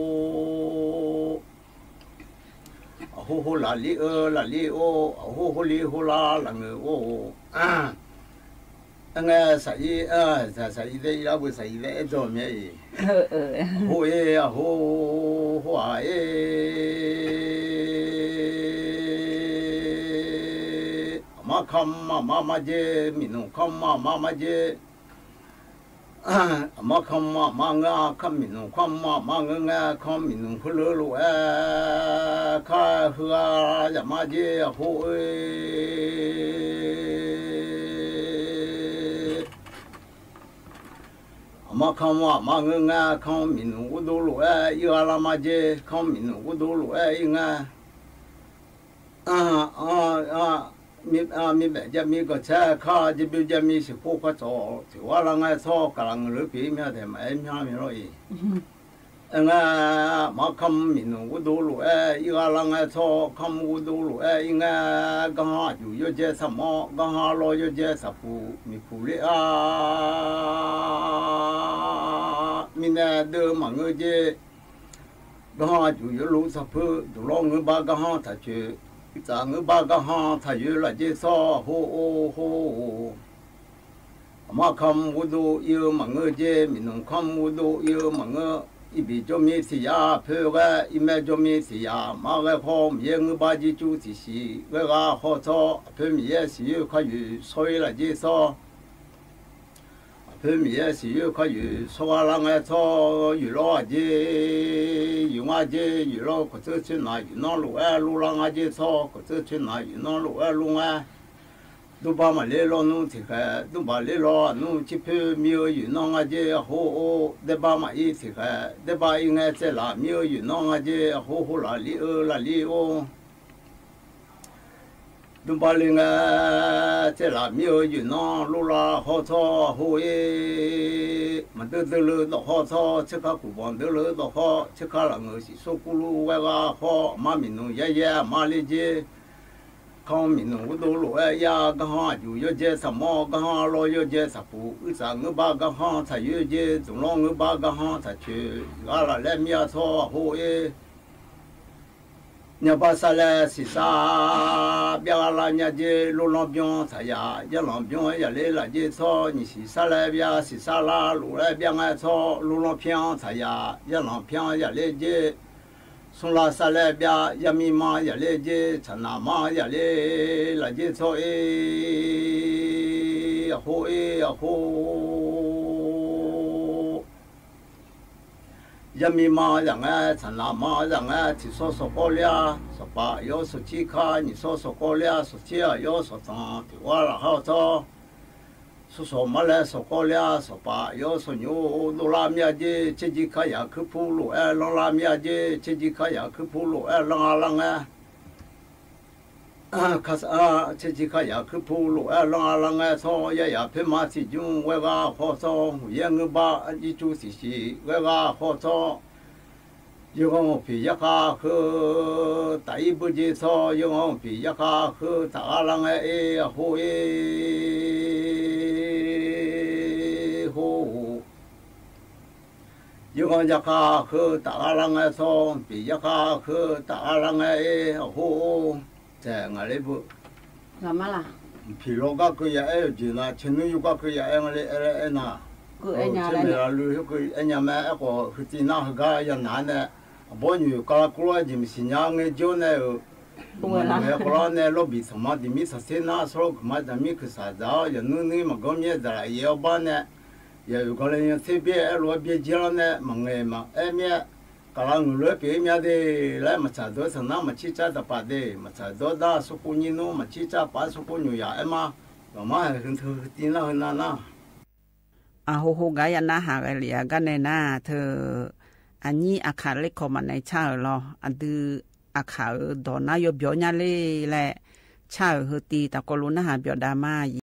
Aqhor hor laflir-eu laflir-or, aqhor hor li hor lar lafngeur-or. Aerngae saq-ir, saq-ir dae ir lar beu saq-ir dae aerdawq myav-iq. Aqhor-ir, aqhor hor-aq-ir. Aqmar kamq aqmar mar jer, miqnmq kamq aqmar mar jer. Aqmar kamq aqmar ngeur-a, kamq miqnmq kamq aqmar ngeur ngae, kamq miqnmq heulof lof-aer kar heughaq yaf mar jer, aqhor-ir. Aqmar kamq aqmar ngeur ngae, kamq miqnmq ghordov lof-aer ir ghaq lar mar jer, kamq miqnmq ghordov lof-aer ir ngae. Mirbaef jarmir ganqtsaer kar, jerbymr jarmir siqkhof kar cawq toeqghar lar ngae tsawr, kaqlaq ngeuq leu pyeuf-ir mya taeq maqaer myanr mir lawr-iq. Aerngae, aqmar kamq miqnmq ghordov lof-aer ir ghaq lar ngae tsawr, kamq ghordov lof-aer ir ngae, garhanr aqjuq yawjae saqmawr, garhanr lawr yawjae saqpuq, miqpuq ler-a mirnae deuv-eu maqngeur jer. Garhanr aqjuq yawluf saqpeu, duqlawr ngeur bar garhanr taqcoeq, tsaf ngeur bar garhanr taqyoer laf jer tsawr, hor-or hor-or. Aqmar kamq ghordov ir-eu maqngeur jer, miqnmq kamq ghordov ir-eu maqngeur. Irbiq jawrmir tiq yar poer ghae, irmaer jawrmir tiq yar mar ghae hawr, Miqyaer ngeur bar jircuv tiqsiq ghae ghaq hawr tsawr, aqpoer Miqyaer siqyoer kar yoeq shawr-ir laf jer tsawr. Aqpoer Miqyaer siqyoer kar yoeq shawr ghaq lar ngae tsawr, yoeq lawr aqjer, yoeq ngar jer, yoeq lawr kawqtseur coer naq yoeq nanr lof-aer lor lar ngar jer tsawr, kawqtseur coer naq yoeq nanr lof-aer lor ngar. Dmrbar maqler lawr nmr tiqkhaeq, dmrbar ler lawr aqnmr cirpoer mir-eu yoeq nanr ngar jer, aqhor-or. Daerbar maqir tiqkhaeq, daerbar ir ngae tsaevlaf mir-eu yoeq nanr ngar jer, aqhor hor laflir-eu laflir-or. Dmrbar le ngae tsaevlaf mir-eu yoeq nanr lor lar hawr tsawr, aqhor-ir. Maqdeur deur leu dawq hawr tsawr, tserkar kuqbanq deur leu dawq hawr, tserkar lafngeur siqsor kurlur ghae ghaq hawr, aqmar miqnmq yaer yaer aqmar ler jer. Kamq miqnmq ghordov lof-aer ir-a, garhanr aqjuq yawjae saqmawr, garhanr lawr yawjae saqpuq, uirsaf ngeur bar garhanr taqyoer jer, dmqlawr ngeur bar garhanr taqcoeq, iqghaq laflaer mir-a tsawr, aqhor-ir. Nyabasar laer siqsar byav ghaq lar nya jer, lorlanr byanr taqyaf, yarlanq byanr yaf ler laf jer tsawr, nyiq siqsar laer byav siqsar lar lof-aer byav ngae tsawr, lorlanr pyanr taqyaf, yarlanq pyanr yaf ler jer. Smrlar sar laer byav, yarmir mar yaf ler jer, tsaqnaq mar yaf ler laf jer tsawr-ir, aqhor-ir, aqhor. Yarmir mar yaf ngae, tsaqnaq mar yaf ngae, tiq sawr sawqkawv ler-a, sawqpaf aqyawf sawqcir kar, nyiq sawr sawqkawv ler-a, sawqcir aqyawf sawqtanq tiq ghar laf hawr tsawr. Sawr sawq mar laer sawqkawv ler-a, sawqpaf aqyawf sawqnymr dovlar mir-a jer, tserjir kar yaf kuirpur lof-aer lanrlar mir-a jer, tserjir kar yaf kuirpur lof-aer lanrlar ngae. Tserjir kar yaf kuirpur lof-aer lanrlar ngae tsawr, yaryaf poerma tiqjmr ghae ghaq hawr tsawr, Miqyaer ngeur bar jircuv tiqsiq ghae ghaq hawr tsawr, yawqghaq-anr piq yarkhav heu taf-ir beujer tsawr, yawqghaq-anr piq yarkhav heu taf ghaq lar ngae-ir, aqhor-ir, hor-or. Yawqghaq yarkhav heu taf ghaq lar ngae tsawr, piq yarkhav heu taf ghaq lar ngae-ir, aqhor-or. Taeq ngaq ler beu. Piq law gar keuv ya aer-eu jeq nar, caernmr yur gar keuv ya aer nga le aer laer aernar, aer maeqlaf lui heugar aer nya mae. Aerkhawf, heutiv nar heugar yanaq-ar nae, aqbawr nyoeq kavlar kurlar-aer jeq maqsiq nya ngae jawr nae-euq Maqnoeq-aer khawflar nae lawrbiq sanqma diqmir sanqser nar, sawrlawr guiqma daqmir kuiqsaq dzaq-awr, yawqnuir nuir maqgawr myaer dzaqlaf yaef-awr bar nae, yaoeq gawlae yan tser byaer aerlof-aer byaerdzae lar nae maqngaeq maqaer myaer, kaqlav ngeuqlof-aer pyeuf-ir mya de laer maqtsaq dawr-aer sanqnar maqcir car daqpaf de, maqtsaq dawr dar sarkhof nyir nmr maqcir car paf-aer sarkhof nyoq yaq aer ma, lawqmar haeq heu teu heu tiv nar heu nav nar. Aqhov hov gaq-aer ya narhaq ghae lef-a gar nae nar teu, aqnyir aqkaq lerkawq maqnaeq car-euq lawr, aqdui aqkaq-euq dawq nar yawbyawq nya ler laer, car-euq heu tiv taqkawv lof narhaq byawf dav ma-iq.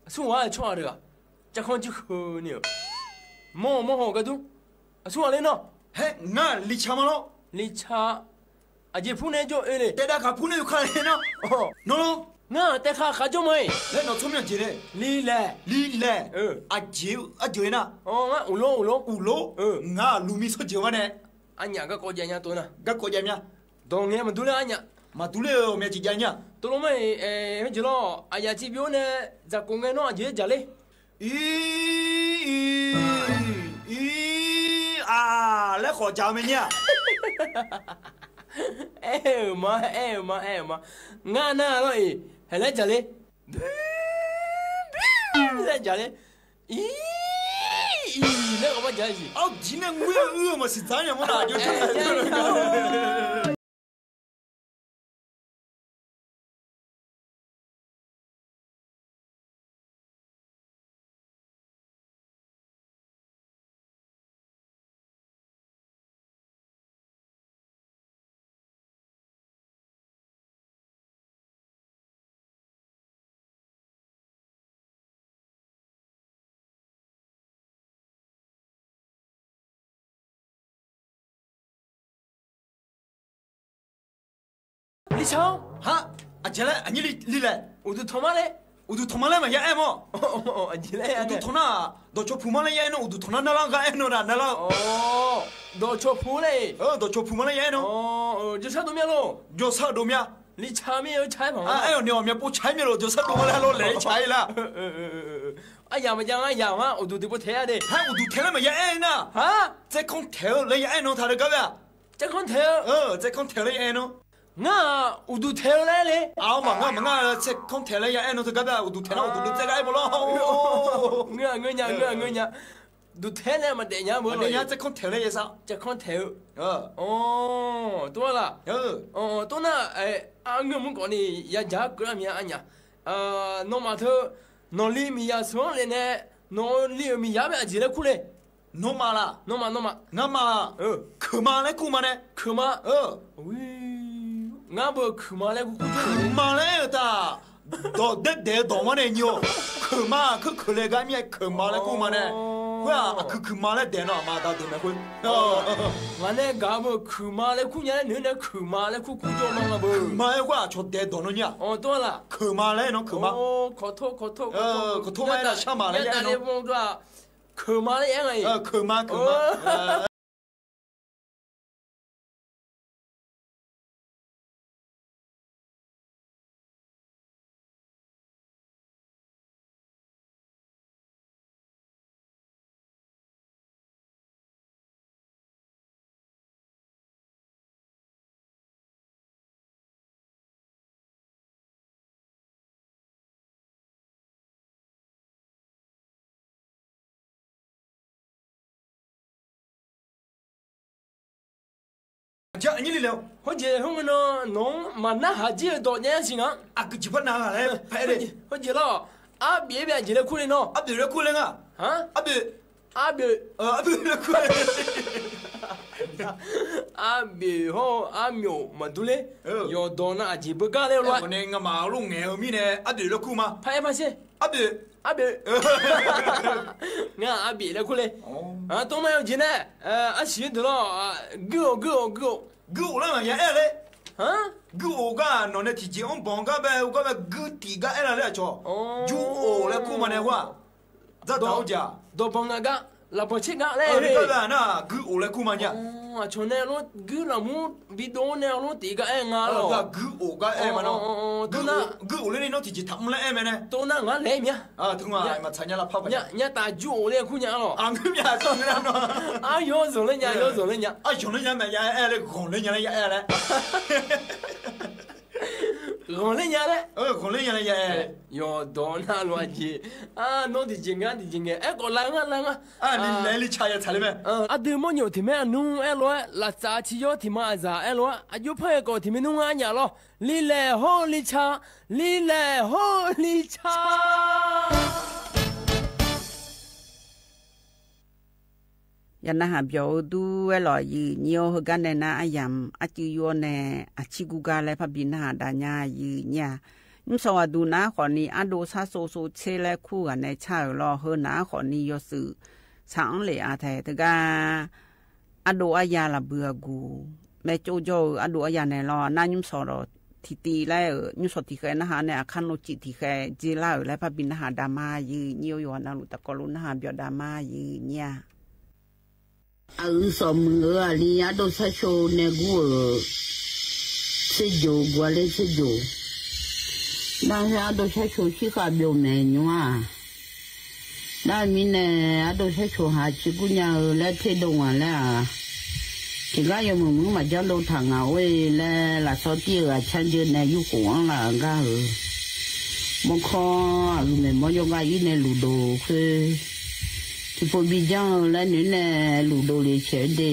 Aqsur ghaq-aer tsawrhaq deuq-aq, carkhanr jir heu ni-euq, mawr mawr haw-eu gardur. Aqsur ghaq ler nawr. Haer, ngar Lica ma lawr. Lica, aqjeq pur nae jawr-eu le. Taef dav kaq pur nae yawkaq le nar. Nawr lawr. Ngar taef kaq kaq jawr ma-iq laer nawq tsawrmyanr jeq le. Lilaeq. Lilaeq. Aqjeq arjeuq-ir nar. Ngar uqlor uqlor uqlor. Ngar lumi tsawrjeuq-anr nae. Arnyaf garkawv jav nya tov nar. Garkawv jav mya. Dawq ngae maqdur ler arnyaf. Maqdur ler-eu ghawqmya jeq jav nya. Tov lor ma-iq, heujeq lawr aqyaf tiqbyov nae dzaqkhof ngae nawr aqjeq-aer jaq ler. Ir, ir, ir, aq laer khawf jaq-eu mae nyir-aq. Aer-euq ma, aer-euq ma, aer-euq ma. Ngar nar lawr-iq, haeq laer jaq ler. Laer jaq ler. Ir, ir laer ghawqmar jaq-eu jeq. Aqjeq nae ngoer-eu uir-eu maqsiq dzaq nya mawr nar. Lica-awr. Har, aqjeq laer aqnyir li laeq. Uqduq tanqma laer. Uqduq tanqma laer maqya aer mawr. Uqduq tanq nar-aq, dawqcawq puq ma laer ya aer nawr, uqduq tanq nar narlar-anr gar aer nawr nar narlar-eu. Dawqcawq puq laer. Dawqcawq puq ma laer ya aer nawr. Jawrsar dov mya lor. Jawrsar dov mya. Lica mir-eu ca-aer paq-aer, aer-awq ni ghawqmya pov ca-aer mya lor, jawrsar dov ma laer lawr laeq-aer ca-aer lar. Aryaq maqjav ngar yaq ma, uqduq tiqpov taeq-a de. Haer uqduq taeq laer maqya aer nar. Tsaerkanr taeq-eu laer ya aer nawr taq deuq gar bae-aq. Tsaerkanr taeq-eu. Tsaerkanr taeq-eu laer ya aer nawr. Ngar-aq uqduq taeq-eu laer le. Aq, maqngeur maqngeur, tsaerkanr taeq laer ya aer nawr teugar bae-aq, uqduq taeq nar uqduq dov tsaev gar aer bawlawr. Ngeur-aq ngeur nya, ngeur-aq ngeur nya. Duq taeq-aer nae maqdaef nya beu. Maqdaef nya, tsaerkanr taeq-eu laer ya sar. Tsaerkanr taeq-eu. Awr, tov-a laq. Tov nar, arngeur mur khawf ni yadzaq-aer keuvlar mya arnyaf. Nawmaf teu, nawqli miqyaq sheuq-anr lef nae, nawqli-euq miqyaq-anr bae aqjeq laer kur le. Nawmaf laq. Nawmaf, nawmaf. Ngamaf-aq, keuqma laer kur ma nae. Keuqma. Ngar beu keuqma laer kur kur. Keuqma laer-euq taq, dawq daer daeq-eu dawq-anr nae nyi-awq. Keuqma-aq, keuq keuq laer gar mir-aer keuqma laer kur ma nae. Khoer-aq, aqkuiq kuiqma laer daeq nawr aqma da deuq mae khoer. Ngaq nae gaq-eu beu keuqma laer kur nya laer noeq nae keuqma laer kur kur jawr ma nga beu. Keuqma-aer khoer-aq cawqdaef dawq nawr nyir-aq. Awr, tov-a laq. Keuqma laer nawr keuqma. Kawqtor, kawqtor, kawqtor. Kawqtor ma-aer nar shar ma laer ya aer nawr. Keuqma laer ya aer nga-iq. Keuqma, keuqma. Aqjeq aqnyir li laer-awr. Hawjeq hawr ngae nan nawq-anr maqnar haq jir-eu dawq jav-aer siq nga. Aqgeu jeq par nav-aq laer pae le. Hawjeq lawr. Arbif-aer bae aqjeq laer kur le nawr. Arbif laer kur le nga. Arbif. Arbif. Arbif laer kur le. Arboeq hawr-eu armyof maqdur ler. Yawqdawq nar aqjeq beugar ler-eu lof-aer, ngamaf lof ngaeq-eu mirnae arboeq laer kur ma. Par-aer par sher. Arboeq. Arboeq. Ngar arboeq laer kur ler. Tov ma, yawjeq nae arsiq-eu deuq lawr, guir-oq, guir-oq, guir-oq. Guir-oq laer ngaq ya aer ler. Guir-oq gar nawq nae tiqjeq-anr banq gar bae, u gar bae guir tiq gar aer la laer aqcawq. Jur-oq laer kur ma nae ghar-aq. Dzardzaq-awr jeq-aq, dawqbanq ngaq gar, lafbanq tser gar laer nar, guir-oq laer kur ma nya. Aqcawq nae lawr guir lafmur bidov-awr nae lawr tiq gar aer nga lawq. Guir-oq gar aer ma nar. Guir-oq ler ni nawr tiqjeq taqmr laer aer mae nae. Tov nar ngar laer mya. Nya taf jur-oq laer kur nya lawq. Aryawr zanqler nya, yawr zanqler nya. Aryawr zanqler nya mae ya aer laer, ghanqler nya laer ya aer laer. Ghanqler nya laer. Ghanqler nya laer ya aer. Yawqdawq nar lof-aer jeq. Nawr tiqjeq ngar tiqjeq ngae aerkhawf lav ngar lav ngar. Aqdui mawrnyof tiq maer aqnmr aerlof-aer, laftsaf tiq yawr tiq ma aqzaq aerlof-aer, aqjox par-aer khawf tiq maer nmr ngar nyaf lawr. Lilaeq hawr-eu lica, lilaeq hawr-eu lica. Yawqnan haq byawq-eu dur aerlawq, yif nyir-awr heugar nae nar aryamq arcuiv yur-awr nae aqcir gur gar laer parbi narhaq dav nya yif nyir-a. Nymrshawq ghaqduq nav-aer khawfni ardov sar sov sov tser laer kur ghaq nae car-euq lawr. Heu nav-aer khawfni yawshuif saq-anr lef-a tae teugar ardov arya lafbuiq aqguq maertsov jawr-eu ardov arya nae lawr. Nar nymrshawq tiqtiv laer-euq nymrshawq tiqkhaeq narhaq nae aqkar navciv tiqkhaeq dzer lar-euq laer parbi narhaq dav ma yif nyir-awr yawqha navluf tafkawv luf narhaq byawq dav ma yif nyir-a. Aqyuif sawq muiq-eu aqli ardov sharshov nae gur-euq tserjoq guv-a ler tserjoq. Nar-aer ardov sharshov shirkhav byov maeq nymr-aq. Nar-eu mirnae ardov sharshov haq ciqgur nya-eu laer terdov ngaq laer-aq, tiqgar yawmuiq mur maqjanr dov taq ngaq or-e laer lafsawr tir-euq aqcanr jeuq nae yurkhof-anr laf-euq gar-euq mawrkawr aqyuif maeq mawr jawrgar ir nae lufdov khoer, tiqpov bijanr-eu laer noeq nae lufdov le caeq-aer de.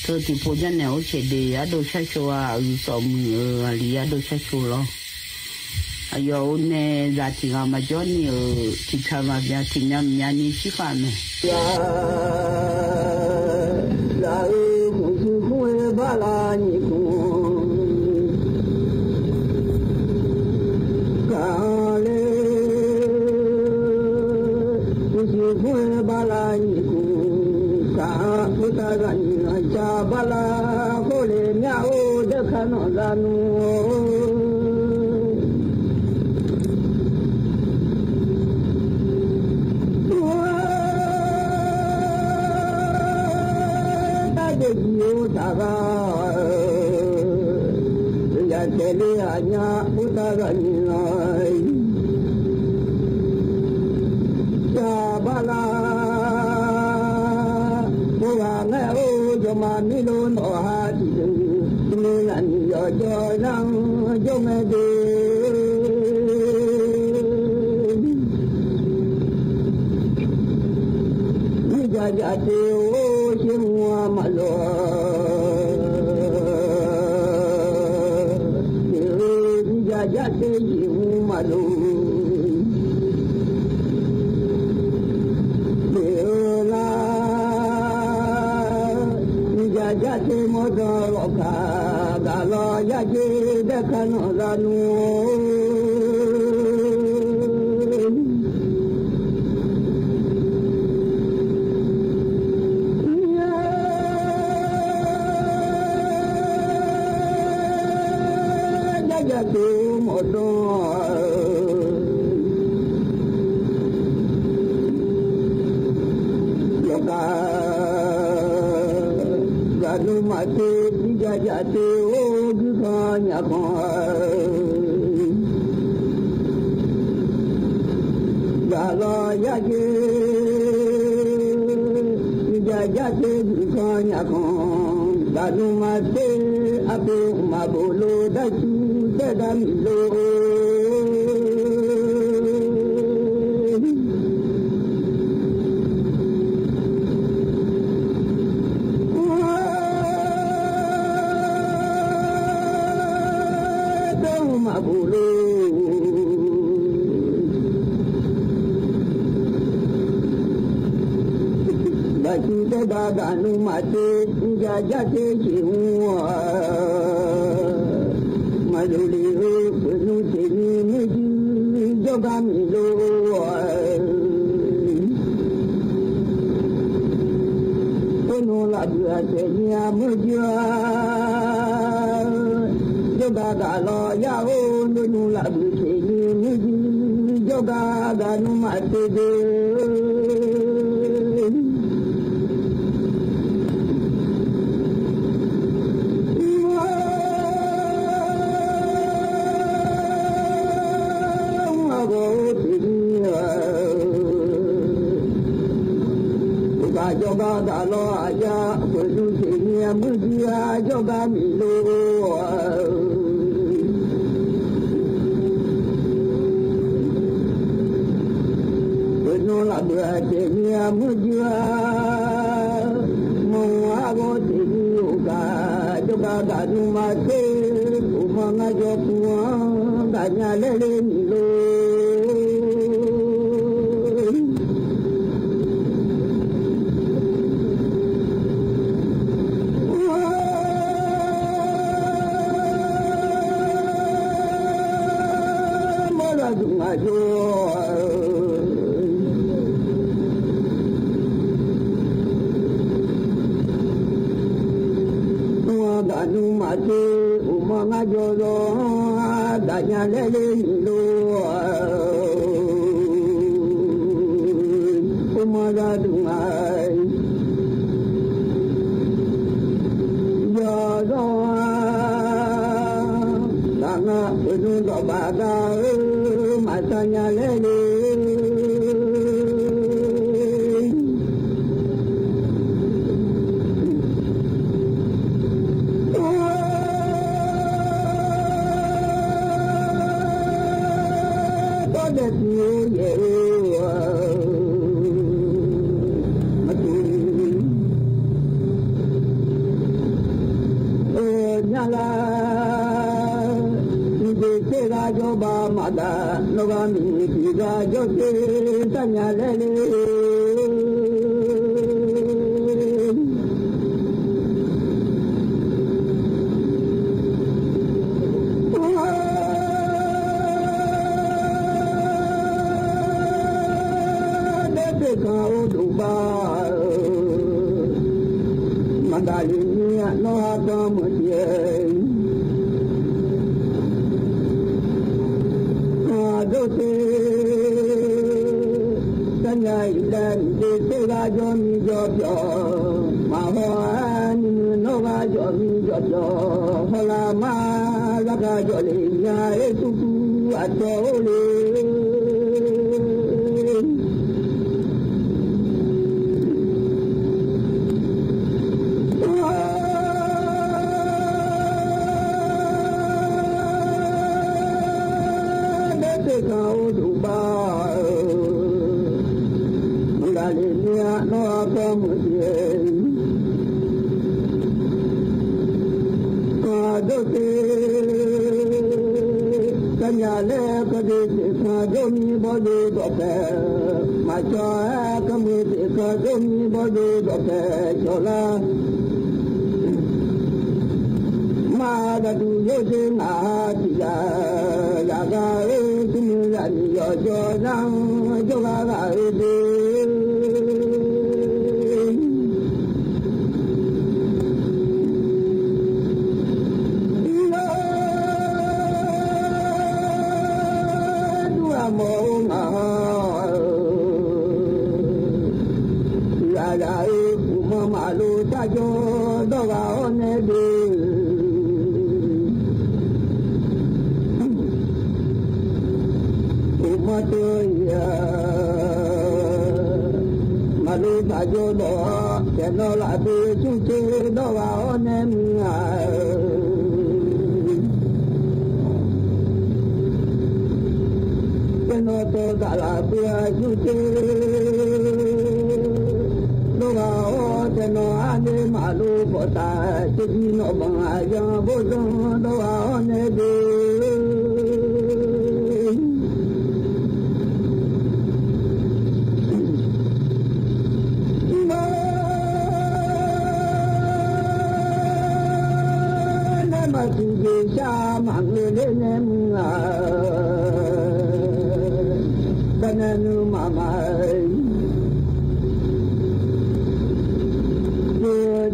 Teu tiqpov janrnaeq or caeq de, ardov sharshov-a aqyuif sawq muiq-eu aqli ardov sharshov lawr. Aqyawf-euq nae zaq tiq ghaq maqjawr ni-euq tiqpyaq maqbyav tiqmyav mqmyav ni shirkhav mae. Zaq-euq mqshuq khmr-aer barlav nyiq khmr kaq-anr ler, mqshuq khmr-aer barlav nyiq khmr kaq-anr khoertav zaqnyiq lanqja barlav khawf le myar-or, daerkar nanq za nmr-or. Tardeuq jeq-or taqghaq-eu, yaqtaeq le aqnyaf khoertav zaqnyiq lanq saq barlav, khoerghaq ngae-or jawrma mirlo nawq ha tiqdeuq, teumirnae zaqnyiq yawqjawr nar-anr jawr ngae de. Mirjaq jaq te-or sher mr-a maqloq-a, mirjaq jaq te-eu maqloq. Nar, mirjaq jaq te mawrdan ghawqkaq gaqlawr yajer daerkar nanq za nmr-or. Jarjaq te mawrdan yawqghaq zaqnmr maqte, mirjaq jaq te-or guirkhanq nyaf khanq gaqlawr yajer, mirjaq jaq te guirkhanq nyaf khanq zaqnmr maqte, arpoeq maqbof lor darcuf taerdar miq lor. Maqbof lor. Darcuf Aerbar gaqnmr maqtser, mrjar jar tser jeq mr-awq. Maqloq le-eu uiqnmr teqni muirjir jawrgar miq lor-awq. Khoernan lafbuiq-aq taef nyir-a muirjir-a, jawrgar gaq lawq yar-or, khoernan lafbuiq teqni muirjir jawrgar gaqnmr maqtser deuq. Aqgawr teqni-aq, uqbaf jawrgar gaq lawq aqyar, khoernan teqni muirjir-a jawrgar miq lor-awq. Khoernan lafbuiq-aq taef nyir-a muirjir-a, mawr-eu aqgawr teqni uqbaf jawrgar gaqnmr maqtser, uqmanr ngar jawr pur-anr gaqnya laer le miq lor. Mawrlaq duq ngaq jawr-a, mr-anr gaqnmr maqtser, uqmanr ngar jawr zawr-anr gaqnya laer le miq lor. Mawrlaq duq ngaq jawr zawr-a, lafngar uiqnmr dawqbaf gar-eu maqsar nya laer le. Tawr daef tiq-eu yaeq-eu maqtuq nya lar, miqjeq tser ghaq jawr baq maqdaq, nawr ghaq miq tiq ghaq jawr tser sar nya laer le. Daefteq kanq-eu doqbav-eu, maqdaq le mir-a nawr ha kanr meuq tiq-aer, aqdawr tser sar nya-iq laer, miqjeq tser ghaq jawr mir jawr pyawq, maqhaw-aer nuinui nawr ghaq jawr mir jawr pyawq hawlar ma, zarkar jawr le nya-aer tuvtuv aqcawq-or le. Daefteq kanq-eu doqbav-eu, maqdaq le mir-a nawr ha kanr meuq tiq-aer, aqdawr tser sar nya laer, kawv de teq kanq jawr mir bawr de dawqpae, maqcawv-aer kanr meuq teq kanq jawr mir bawr de dawqpae cawv lar. Maqgaqduq yawr dzer ngaq ha tiq ghaq, zaqghaq-eu tmr zaqmiq yawqjawr nar-anr jawrgar ghaq-eu de. Iqlar dur aqmawf-eu ngaq ha, tiq ghaq ghaq-eu uqmanr maqlov sarjawr dawr ghaq-awr nae de. Uqmanr teu-a, maqlov sarjawr dawq-awr, taeqnawv lafdui cur tser dawr ghaq-awr nae muiq-a. Taeqnawv tawv daq lafdui-a cur tser dawr ghaq-awr, taeqnawv arnae maqlov bawqtaf, tserjir nawq banq aqyan bawrzan dawr ghaq-awr nae de. Mr maqngeur ler nae muiq-aq, darnae nuima maqmaeq.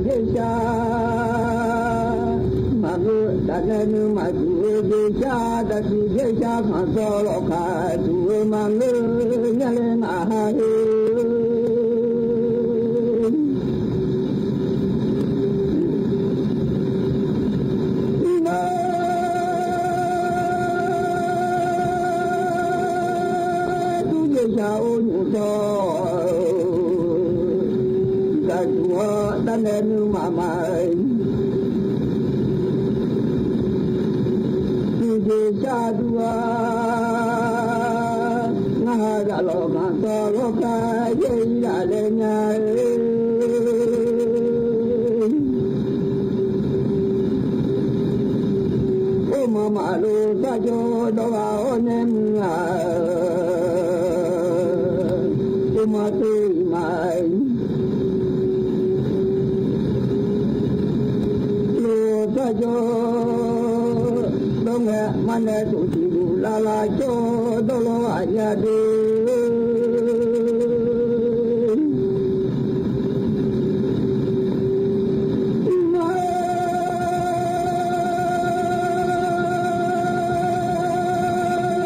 Jeqshar maqngeur, darnae nuima duq-eu jeqshar, daqsiq jeqshar khanqsawq lawqkaq duq-eu maqngeur nya laer ngaq ha heu. Nar dur jeqshar or nymq tawr, gaqduq-awr darnae nuima maqmaeq. Dur jeqshar dur-a, ngar ha zaq lawq khanqsawq lawrkar yaer-ir laf laer nya-eu. Or manq maqlof sarjawr dawr ghaq-awr nae muiq-aq, or manq tov-iq ma-aer. Lof sarjawr dawr ngae, marnae tov tiq luf lavlav jawr dawrlawr aqnyaf deuq.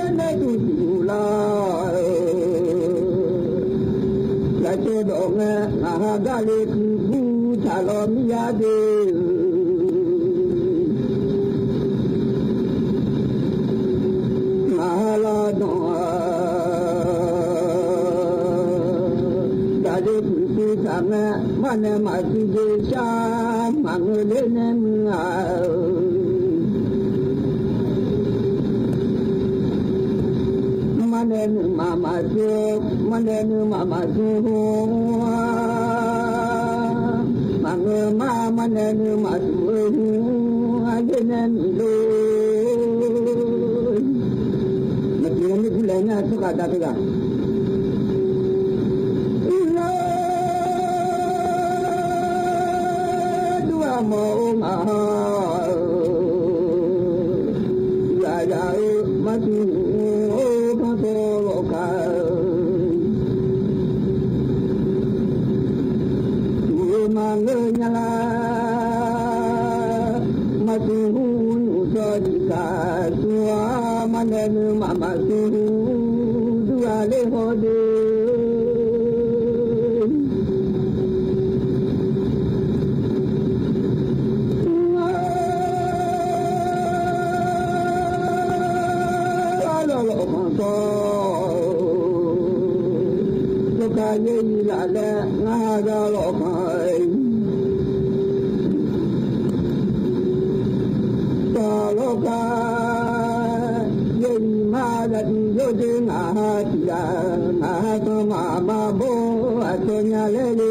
Marnae tov tiq luf lar, lavjawr dawq ngae, ngaq ha gar le kuir gur taq lawr mir yar deuq. Ngaq ha lar danq-a, daqle puiq puiv taq ngae, marnae maqsiq jeqshar maqngeur ler nae muiq-aq. Marnae nuima maqsiq, marnae nuima maqsiq hmq-a, maqngeur ma, marnae nuima duq-eu hmq-a, yaer nae miq lor. Maqsiq nae mir gur laer nar tsawrhaq da teughaq. Nar dur-aq mawf-eu ngaq ha, yaqyaq-eu maqsiq hmq-or khanqsawq lawqkaq-eu, dur-eu maqngeur nya lar. Maqsiq hmq nymq tawr tiqkaq sur-a, marnae nuima maqsiq hmq dur-a ler haw deuq. Lawrkar lawqkhanq tawr, lawrkar yaer-ir laf laer ngar ha gar lawqkhanq-aer, tawq lawrkar yaer-ir ma, zaqdui yawrdzer ngaq ha tiq ghaq, ngaq ha sanqma maqbawr aqcawq nya laer le.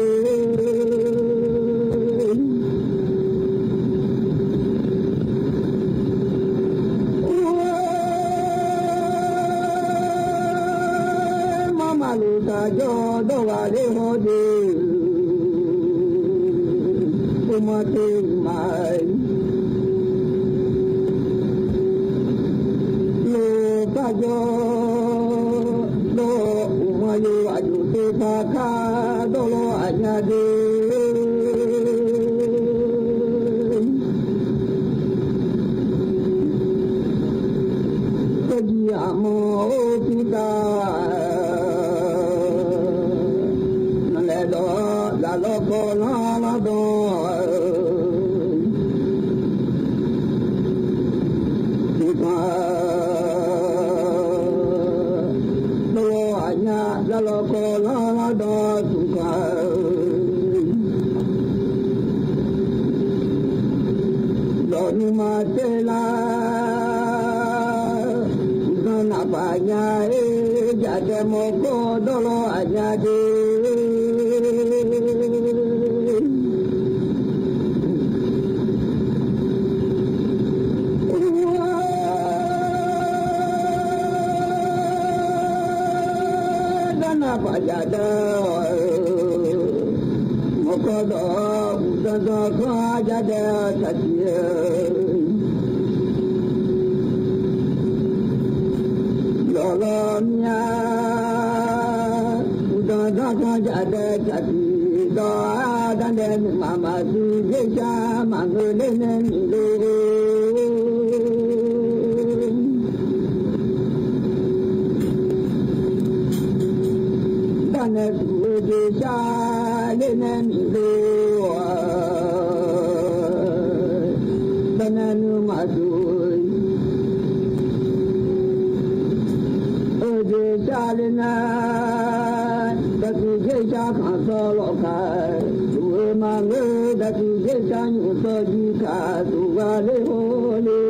Marmaqlof taq jawr dawr ghaq ler haw deuq, or manq tov-iq ma-aer. Lof sarjawr dawr uqma yov aqjox tov par kar dawrlawr aqnyaf deuq. Kawrjiq aqmawr-or pirtav, nanqlaeq dawq zaqlawr kawv lanr lanr dawq, smqkanq dawrlawr aqnyaf zaqlawr kawv lanr lanr dawq smqkanq-eu, dawq nuima tser lar, uqdzan naqpaf nya-aer jaqtae mawrkawr dawrlawr aqnyaf deuq. Darnav paf jaqdae, mawrkawr dawq uqdzan dzan kanr jaqdae taqsiq-eu, mya, uqdanq zanrkhanq jaqdaev jaqtiq dawq-a, darnae nuima maqdur dzersar maqngeur ler nae miqlor. Darnae tuq-eu dzersar ler nae miqlor-a, darnae nuima dur eu dzersar ler nar, daqtiq dzersar khanqsawr lawqkaq, tuq-eu maqngeur daqtiq dzersar nymq tawv jir kaq tuq ghaq ler hawr le.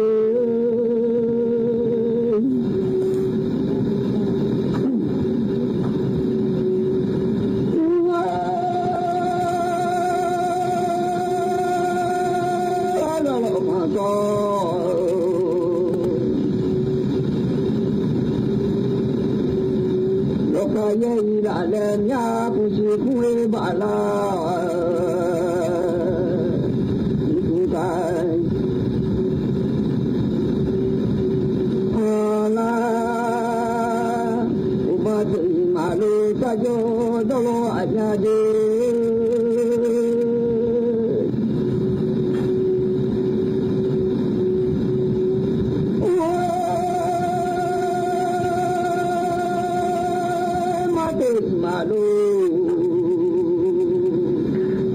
Lawqkaq yaer-iq laf laer myar puq siq kur-eu baf lar-awq. Iqpuq taq anq lar, uqma teuq-iq maqlof sarjawr dawrlawr aqnya de. Mar teuq-iq maqlof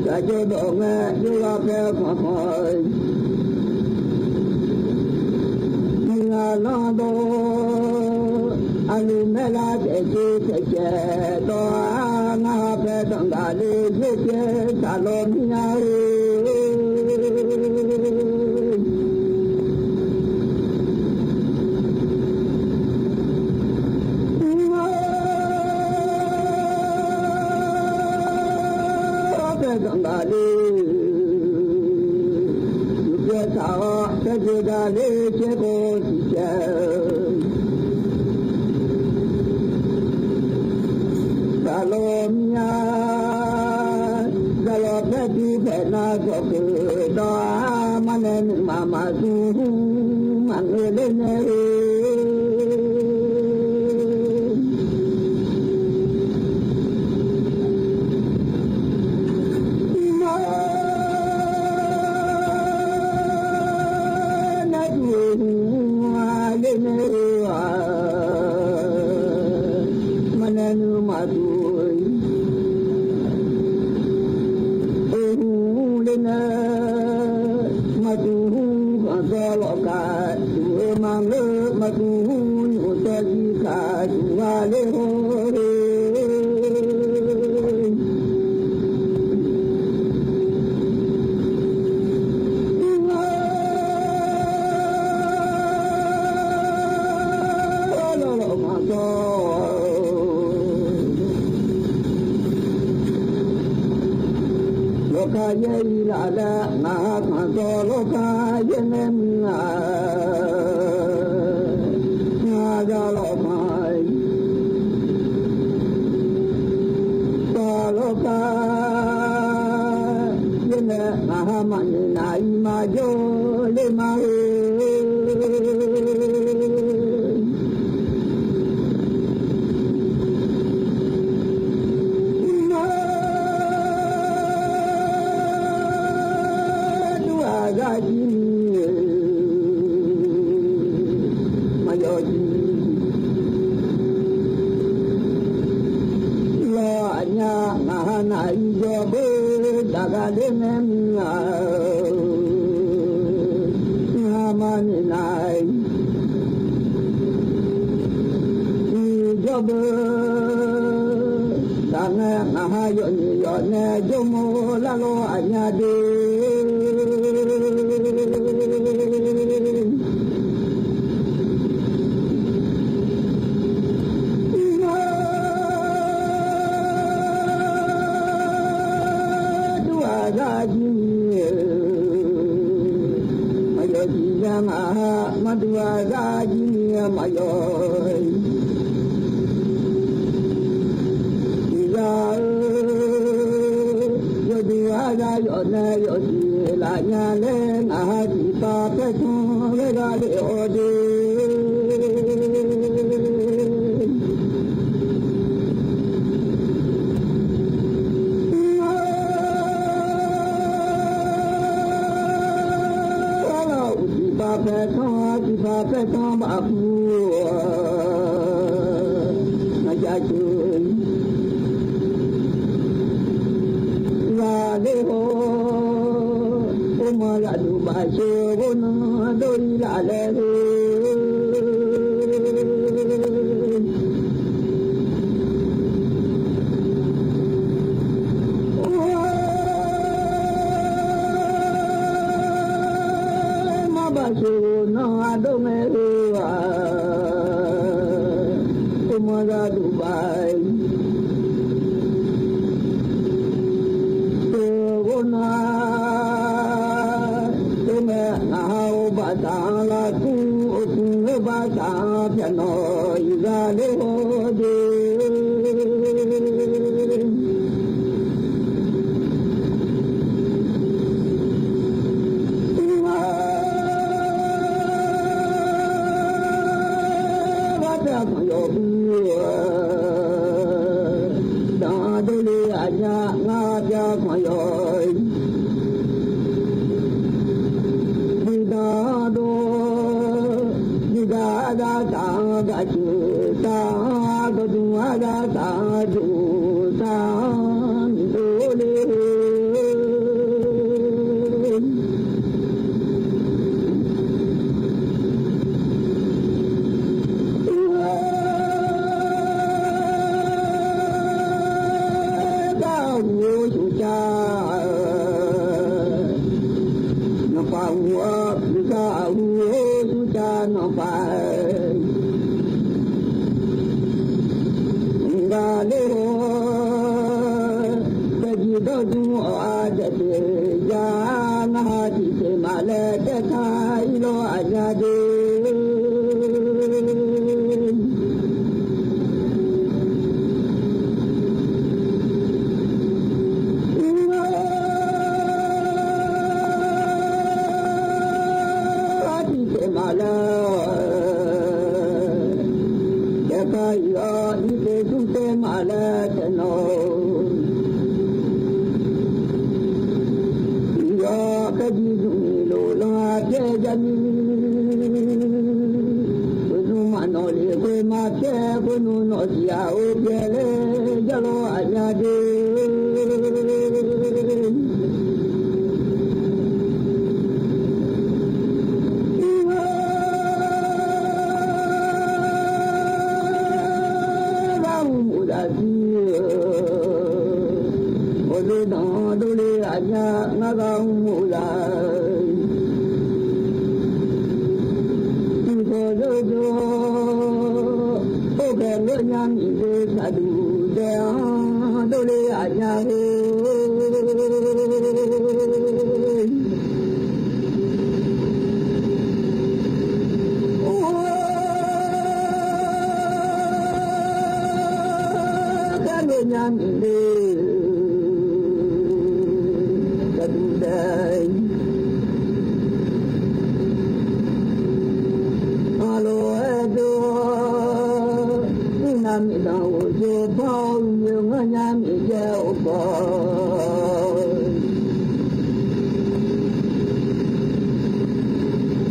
sarjawr dawq ngae, yawrghaq paer khanqkhanq Miqghaq lanr dawr, aqlmq maerlar taef tser taef caev dawr-a, ngar ha paer danqgaq le yaer caev saqlawq mir-a-eu. Paer danqgaq le, uqpyaeq taq-awr paer jeq gaq le caer khawf siqcaev-eu. Saqlawq mir-a, saqlawq paer tiq paeq nar sawq keuq dawr-a, marnae nuima maqdur maqngeur ler nae-eu. Mar nar dur-eu hmq-a ler nae-eu-aq, marnae nuima dur-eu hmq ler nae, maqdur hmq khanqsawr lawqkaq dur-eu maqngeur, maqdur hmq nymq tawv jir kaq dur ghaq ler hawr-eu. Lawqkaq yaer-iq laf laer ngaq ha khanqsawr lawqkaq yaer nae mr-a. Ngaq ha za lawqkaq sawq lawqkaq yaer nae ngaq ha maqnoeq naf-iq maqjawr ler ma-eu. Mar dur-aq zar jir ni-eu maqyawf jir lawq aqnya ngaq ha naf-iq jawr beu daq gha ler nae mr-a-eu. Ngaq ha maqnoeq naf-iq jawr beu daq ngae ngaq ha yawf nyiq yawf nae jawrmawr lar lawq aqnya de. Mar dur-aq zar jir ni-eu maqyawf tiqzar ngaq ha, mar dur-aq zar jir ni-eu maqyawf tiqzar-eu. Yawduq-aq zar yawf nae yawf tiq laf nya laer ngaq ha tiqpav paer tanr laer gha le-awr de. Paertanr tiqpaq paertanr bafpuq-aq, ngaq jaceuq zaqler-awr, ormanr zaqduq bafseuq ghawrnan dawr-ir laf laer-eu. Marbaq seuq nan ardawr ngae-eu-aq, ormanr zaqduq baf seuq ghawrnan dawr ngae, ngaq ha-eu baqdaq-anr lavtur, oeqtmq-eu baqdaq-anr pyaq nawq-iq zaqler hawr de. Ngar byav khanq yawf-eu, danqdov le aqnyar ngar byav khanq yawf-eu. Duqdanq dov, duqdaq zaqtaf-anr gaq ceuq taf-anr, dawqdmq-a zaqtaf-anr duq taf-anr miqdov le-eu. Gar-eu uqmov-eu smrcav, nanqpaf uqmov-awr, nuisar aqhu-eu smrcav nanqpaf. Ngaq ler-awr, daefzir dawrdmr-awr ardzaeq daef ya, ngar ha tiqtaeq maqlaer taertaq ir lawr aqnyar de. Ngar ha tiqtaeq maqlaer taertaq ir-awr, irtaev smrtaev maqlaer taeq nawq-eu. Yawkhaer jir zmq lof lanr-a pyaer jani, uqzmq maqnawq lef khoer maqpyaer khoer nmr nawq siq-aq-or, pyaer laer jar lawr aqnyar de. Ngar uqmov zaqsiq-eu, ghawqdoer danqdov le aqnyar ngar gar uqmov zaq. Tiqpawf zeur jawr, orghae ngeur nya miqzeu saqduq daef-anr dovle aqnyar-eu. Orghae ngeur nya miqzeu saqduq daef Aqlof-aer dov, uqnav miqdanq ghof jawr banr-awr, uqmov ngeur nya miqjaev-awr khawf.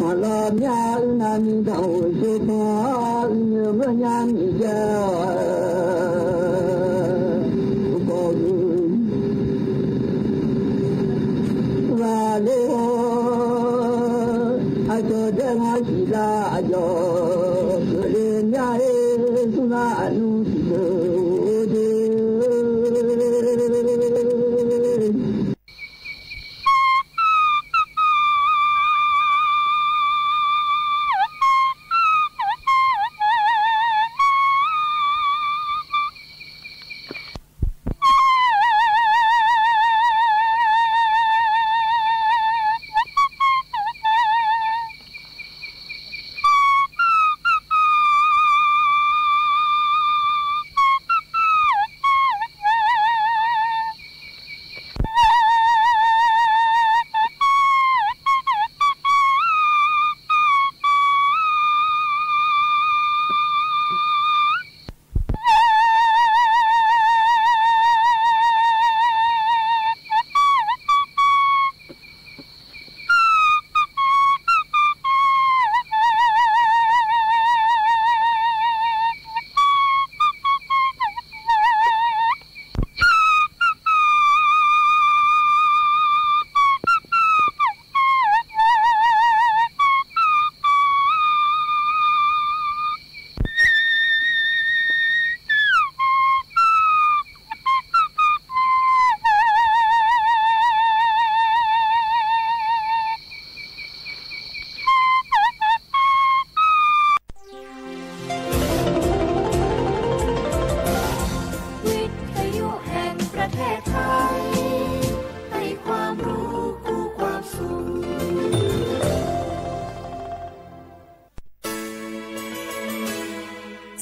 Maqlawr mya uqnav miqdanq ghof jawr banr-awr, uqmov ngeur nya miqjaev-awr khawf. Ghaqler-awr, aqcawq daer ngar siqlar aqyawf keuvle mya-aer, smrlar aqnmr tiqdeuq-or de.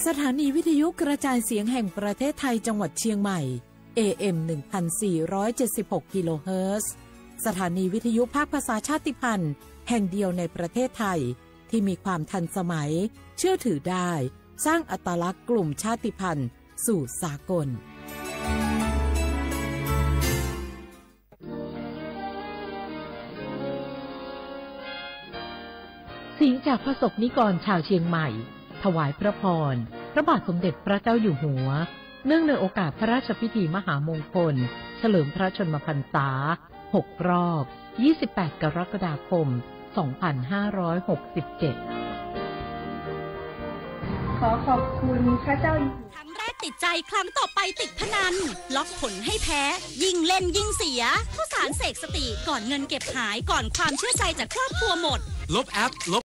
สถานีวิทยุกระจายเสียงแห่งประเทศไทยจังหวัดเชียงใหม่ เอเอ็ม หนึ่งพันสี่ร้อยเจ็ดสิบหกกิโลเฮิรตซ์ สถานีวิทยุภาคภาษาชาติพันธุ์แห่งเดียวในประเทศไทย ที่มีความทันสมัย เชื่อถือได้ สร้างอัตลักษณ์กลุ่มชาติพันธุ์สู่สากล เสียงจากพระสงฆ์นิกรชาวเชียงใหม่ ถวายพระพร พระบาทสมเด็จพระเจ้าอยู่หัว เนื่องในโอกาสพระราชพิธีมหามงคล เฉลิมพระชนมพรรษา หกรอบ ยี่สิบแปดกรกฎาคม สองพันห้าร้อยหกสิบเจ็ด ขอขอบคุณพระเจ้าอยู่หัว ครั้งแรกติดใจ ครั้งต่อไปติดพนัน ล็อกผลให้แพ้ ยิ่งเล่นยิ่งเสีย ข้าวสารเสกสติ ก่อนเงินเก็บหาย ก่อนความเชื่อใจจากครอบครัวหมด ลบแอป ลบ